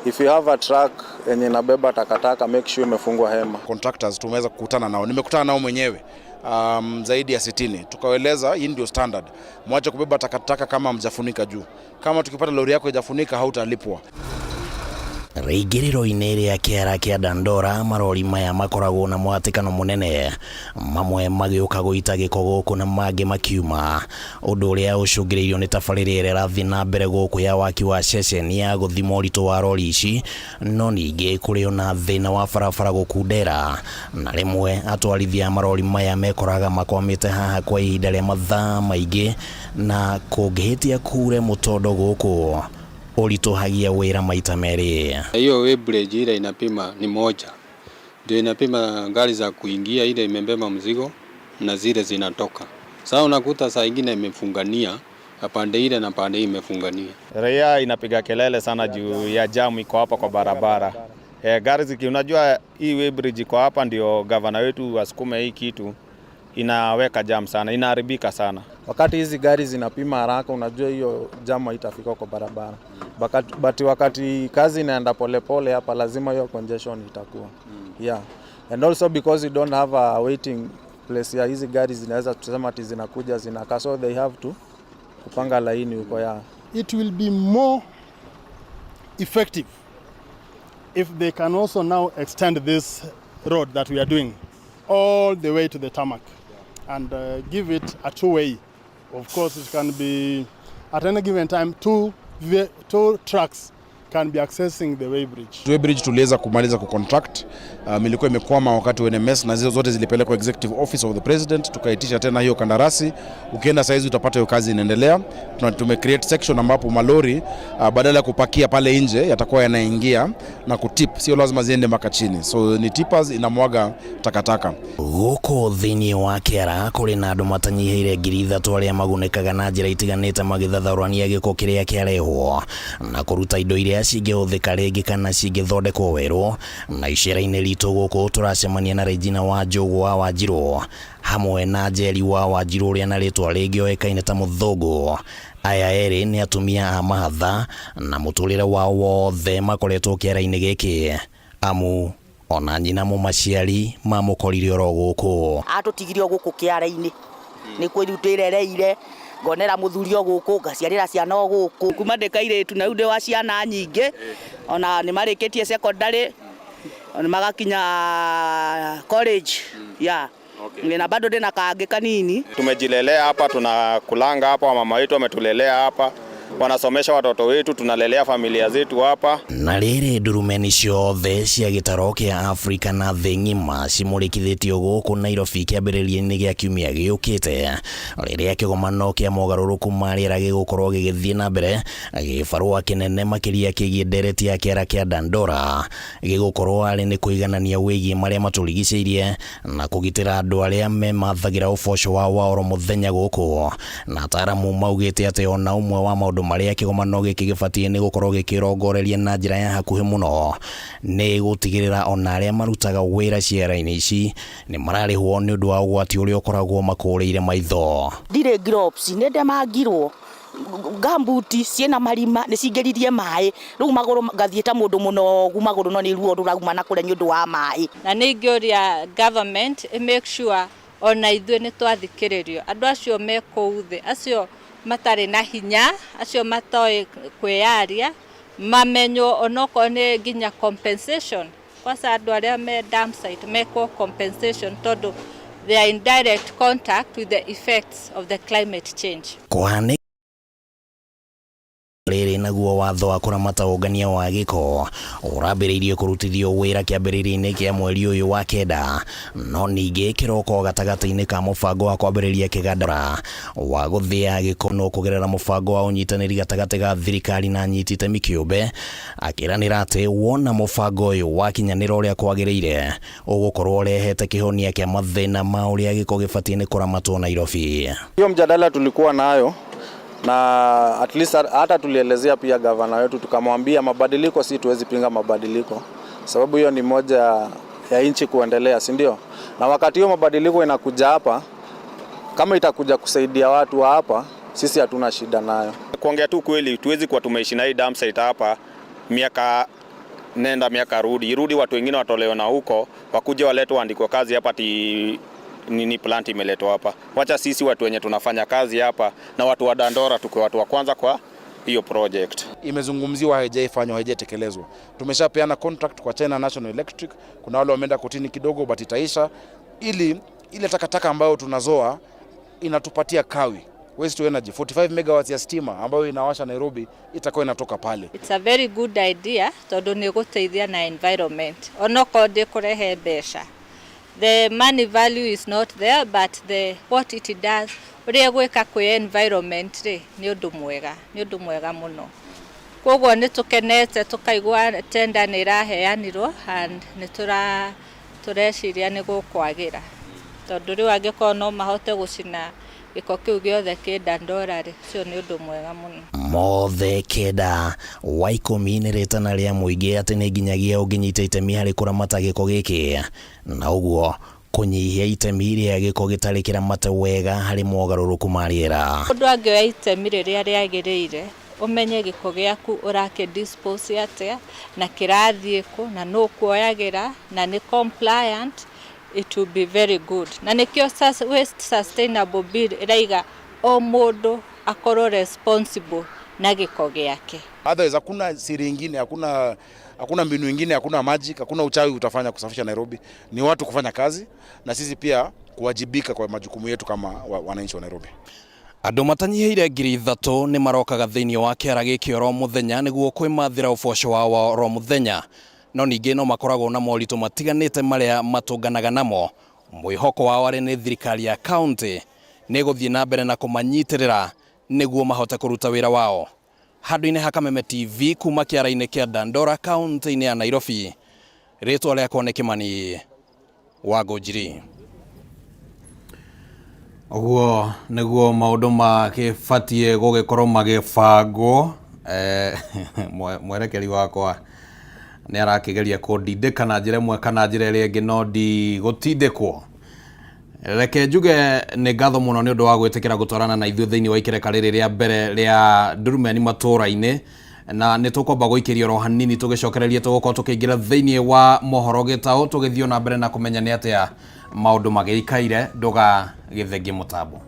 S25: If you have a truck yenye inabeba takataka, make sure imefungwa hema.
S26: Contractors tumeweza kukutana nao, nimekutana nao mwenyewe zaidi ya 60, tukaeleza hii ndio standard, mwache kubeba takataka kama mjafunika juu, kama tukipata lori yako haijafunika hautalipwa.
S6: Rĩingĩrĩro-inĩ rĩa kĩara kĩa Dandora marori maya makoragwo na mũhatĩkano mũnene, mamwe magĩũka gũita gĩko gũkũ na mangĩ makiuma, ũndũ ũrĩa ũcũngĩrĩirio nĩ tabarĩra ĩrĩa ĩrathiĩ na mbere gũkũ ya waki wa ceceni ya gũthima ũritũ wa rori ici. No ningĩ kũrĩ ona thĩna wa barabara gũkundera, na rĩmwe atwarithia a marori maya mekoraga makwamĩte haha kwa ihinda rĩa mathaa maingĩ, na kũngĩhĩtia kure mũtondo gũkũ ũritũhagia wĩra maita merĩ.
S9: Hiyo weighbridge ile inapima ni moja, ndio inapima gari za kuingia, ile imebeba mzigo na zile zinatoka. Sasa unakuta saa ingine imefungania pande ile na pande hii imefungania.
S24: Raia inapiga kelele sana juu ya jamu iko hapa kwa barabara. Gari ziki, unajua hii weighbridge iko hapa ndio gavana wetu asukume hii kitu, inaweka jam sana, inaharibika sana.
S25: Wakati hizi gari zinapima haraka, unajua hiyo jamu haitafika kwa barabara. But wakati kazi inaenda polepole hapa, lazima hiyo congestion itakuwa. Yeah. And also because you don't have a waiting place ya hizi gari zinaweza tusema ati zinakuja zinakaa, so they have to kupanga laini huko ya.
S11: It will be more effective if they can also now extend this road that we are doing all the way to the tarmac and give it a two-way. Of course, it can be at any given time two trucks can be accessing the weighbridge.
S26: Weighbridge tuliweza kumaliza kucontract. Ilikuwa imekwama wakati wa NMS na zile zote zilipelekwa Executive Office of the President, tukaitisha tena hiyo kandarasi. Ukienda saizi utapata hiyo kazi inaendelea. Tume create section ambapo malori badala ya kupakia pale nje yatakuwa yanaingia na kutip, sio lazima ziende mpaka chini. So ni tippers inamwaga takataka.
S6: Gũkũ thĩinĩ wa kĩara kũrĩ na andũ matanyihĩire 3,000 arĩa magunĩkaga na njĩra itiganĩte magĩthathaũrania gĩko kĩrĩa kĩarehwo na kũruta indo iria cingĩhũthĩka rĩngĩ kana cingĩthondekwo werũ. Na icera-inĩ ritũ gũkũ tũracemania na Regina wa Njogu wa Wanjirũ hamwe na Njeri wa Wanjirũ ũrĩa na rĩtwa rĩngĩ oĩkaine ta Mũthũngũ. Aya erĩ nĩ atumia a mahatha na mũtũrĩre wao wothe makoretwo kĩara-inĩ gĩkĩ, amu ona nyina mũmaciari mamũkorire oro gũkũ.
S8: Atũtigire o gũkũ kĩara-inĩ nĩkuo rĩu twĩrereire, ngonera mũthuri o gũkũ, ngaciarĩra ciana o gũkũ. Kuma ndĩ kairĩtu na rĩu ndĩ wa ciana nyingĩ, ona nĩ marĩkĩtie secondary, ona magakinya college. Yeah. Na bado ndina kangĩ kanini.
S24: Tumejilelea hapa, tunakulanga hapa, wamama wetu wametulelea hapa, wanasomesha watoto wetu, tunalelea familia zetu hapa.
S6: Na rĩrĩ ndurumeni ciothe cia gĩtaro kĩa Afrika na thĩ ng'ima cimũrĩkithĩtio gũkũ Nairobi kĩambĩrĩria-inĩ gĩa kiumia gĩũkĩte, rĩrĩa kĩgomano kĩa mogarũrũku ma rĩera gĩgũkorwo gĩgĩthiĩ na mbere. Gĩbarũa kĩnene makĩria kĩgiĩ ndereti ya kĩara kĩa Dandora gĩgũkorwo arĩ nĩ kũiganania wĩgiĩ marĩa matũrigicĩirie na kũgitĩra andũ arĩa memathagĩra ũboco wao wa oro mũthenya gũkũ. Na ataaramu maugĩte atĩ ona ũmwe wa maũndũ marĩa kĩgomano gĩkĩ gĩbatiĩ nĩ gũkorwo gĩkĩrongoreria na njĩra ya hakuhĩ mũno nĩ gũtigĩrĩra ona arĩa marutaga wĩra ciara-inĩ ici nĩ mararĩhwo nĩ ũndũ wa ũgwati ũrĩa ũkoragwo makũrĩire maitho.
S8: Ndirĩ gloves, nĩ ndemangirwo gambuti ciĩna marima nĩ cingĩririe maĩ, rĩu magũrũ ngathiĩ ta mũndũ mũnogu magũrũ no nĩ ruo rũrauma na kũrĩa nĩ ũndũ wa maĩ.
S7: Na nĩ ingĩũria government make sure ona ithuĩ nĩ twathikĩrĩrio, andũ acio me kũu thĩ, acio matarĩ na hinya, acio matoĩ kwĩyaria, mamenywo onokorwo nĩ nginya compensation. Kwanza andũ arĩa me dam site mekwo compensation tondũ they are in direct contact with the effects of the climate change.
S6: Kũhanĩka rĩrĩ naguo watho wa kũramata ũngania wa gĩko ũrambĩrĩirie kũrutithio wĩra kĩambĩrĩria-inĩ kĩa mweri ũyũ wa kenda, no ningĩ kĩroko gatagatĩ-inĩ ka mũbango wa kwambĩrĩria kĩgandara wa gũthĩa gĩko no kũgerera mũbango wa ũnyitanĩri gatagatĩ ga thirikari na anyiti itemi kĩũmbe, akĩranĩra atĩ wona mũbango ũyũ wakinyanĩra ũrĩa kwagĩrĩire ũgũkorwo ũrehete kĩhonia kĩa mathĩna ma ũrĩa gĩko gĩbatiĩ nĩ kũramatwo Nairobi.
S25: Hiyo mjadala tulikuwa nayo na at least hata tulielezea pia gavana wetu, tukamwambia mabadiliko, si tuwezi pinga mabadiliko sababu hiyo ni moja ya nchi kuendelea, si ndio? Na wakati hiyo mabadiliko inakuja hapa, kama itakuja kusaidia watu wa hapa, sisi hatuna shida nayo.
S24: Kuongea tu kweli, tuwezi kuwa tumeishi na hii dam site hapa miaka nenda miaka rudi irudi, watu wengine watolewe na huko wakuje waletwe waandikwe kazi hapa ati nini plant imeletwa hapa. Wacha sisi watu wenye tunafanya kazi hapa na watu wa Dandora tukue watu wa kwanza kwa hiyo project.
S26: Imezungumziwa, haijaifanywa, haijatekelezwa. Tumeshapeana contract kwa China National Electric, kuna wale wameenda kotini kidogo, but itaisha, ili ile takataka ambayo tunazoa inatupatia kawi waste to energy 45 megawatts ya stima ambayo inawasha Nairobi itakuwa inatoka pale.
S7: It's a very good idea tondu nĩ gũteithia na environment onokorwo ndĩkũrehe mbeca. The money value is not there, but the what it does, ũrĩa gwĩka kwĩ environment rĩ, nĩ ũndũ mwega, nĩ ũndũ mwega mũno. Koguo nĩ tũkenete tũkaigua tender nĩ ĩraheanirwo and nĩ tũreciria nĩ gũkwagĩra, tondũ rĩu angĩkorwo no mahote gũcina gĩko kĩu gĩothe kĩ Dandora rĩ, ũcio nĩ ũndũ mwega mũno.
S6: Mothe kenda wa 10 nĩ rĩtana rĩa mũingĩ atĩ nĩ nginyagia ũngĩnyita itemi harĩ kũramata gĩko gĩkĩ na ũguo kũnyihia itemi rĩa gĩko gĩtarĩ kĩramate wega harĩ mogarũrũku ma rĩera.
S7: Mũndũ angĩoya itemi rĩrĩa rĩagĩrĩire, ũmenye gĩko gĩaku ũrakĩ dispose atĩa na kĩrathiĩ kũ na nũ ũkuoyagĩra na nĩ compliant, it will be very good. Na nĩkĩo Waste Sustainable Bill ĩraiga o mũndũ akorwo responsible na gĩko gĩake.
S26: Otherwise hakuna siri ingine, hakuna mbinu ingine, hakuna magic, hakuna uchawi utafanya kusafisha Nairobi. Ni watu kufanya kazi na sisi pia kuwajibika kwa majukumu yetu kama wananchi wa Nairobi.
S10: Andũ matanyihĩire 3,000 nĩ marokaga thĩinĩ wa kĩara gĩkĩ oro mũthenya nĩguo kwĩmathĩra ũboco wao wa oro mũthenya, no ningĩ no makoragwo na moritũ matiganĩte marĩa matũnganaga namo. Mwĩhoko wao arĩ nĩ thirikari ya kaunti nĩ ĩgũthiĩ na mbere na kũmanyitĩrĩra nĩguo mahote kũruta wĩra wao. Handũ-inĩ ha Kameme TV kuma kĩara-inĩ kĩa Dandora kaunti-inĩ ya Nairobi, rĩtwa rĩakwa nĩ Kĩmani wa Ngũnjiri. Ũguo nĩguo maũndũ magĩbatiĩ gũgĩkorwo magĩbangwo. Mwerekeri wakwa nĩ arakĩgeria kũndindĩka na njĩra ĩmwe kana njĩra ĩrĩa ĩngĩ, no ndigũtindĩkwo. Reke njuge nĩ ngatho mũno nĩ ũndũ wa gwĩtĩkĩra gũtwarana na ithuĩ thĩinĩ wa ikereka rĩrĩ rĩa mbere rĩa Ndurumeni matũũra-inĩ, na nĩ tũkwamba gũikĩria oro hanini tũgĩcokereria tũgũkorwo tũkĩingĩra thĩinĩ wa mohoro gĩtaũ, tũgĩthiĩ na mbere na kũmenya nĩ atĩa maũndũ magĩikaire. Ndũgagĩthengie mũtambo.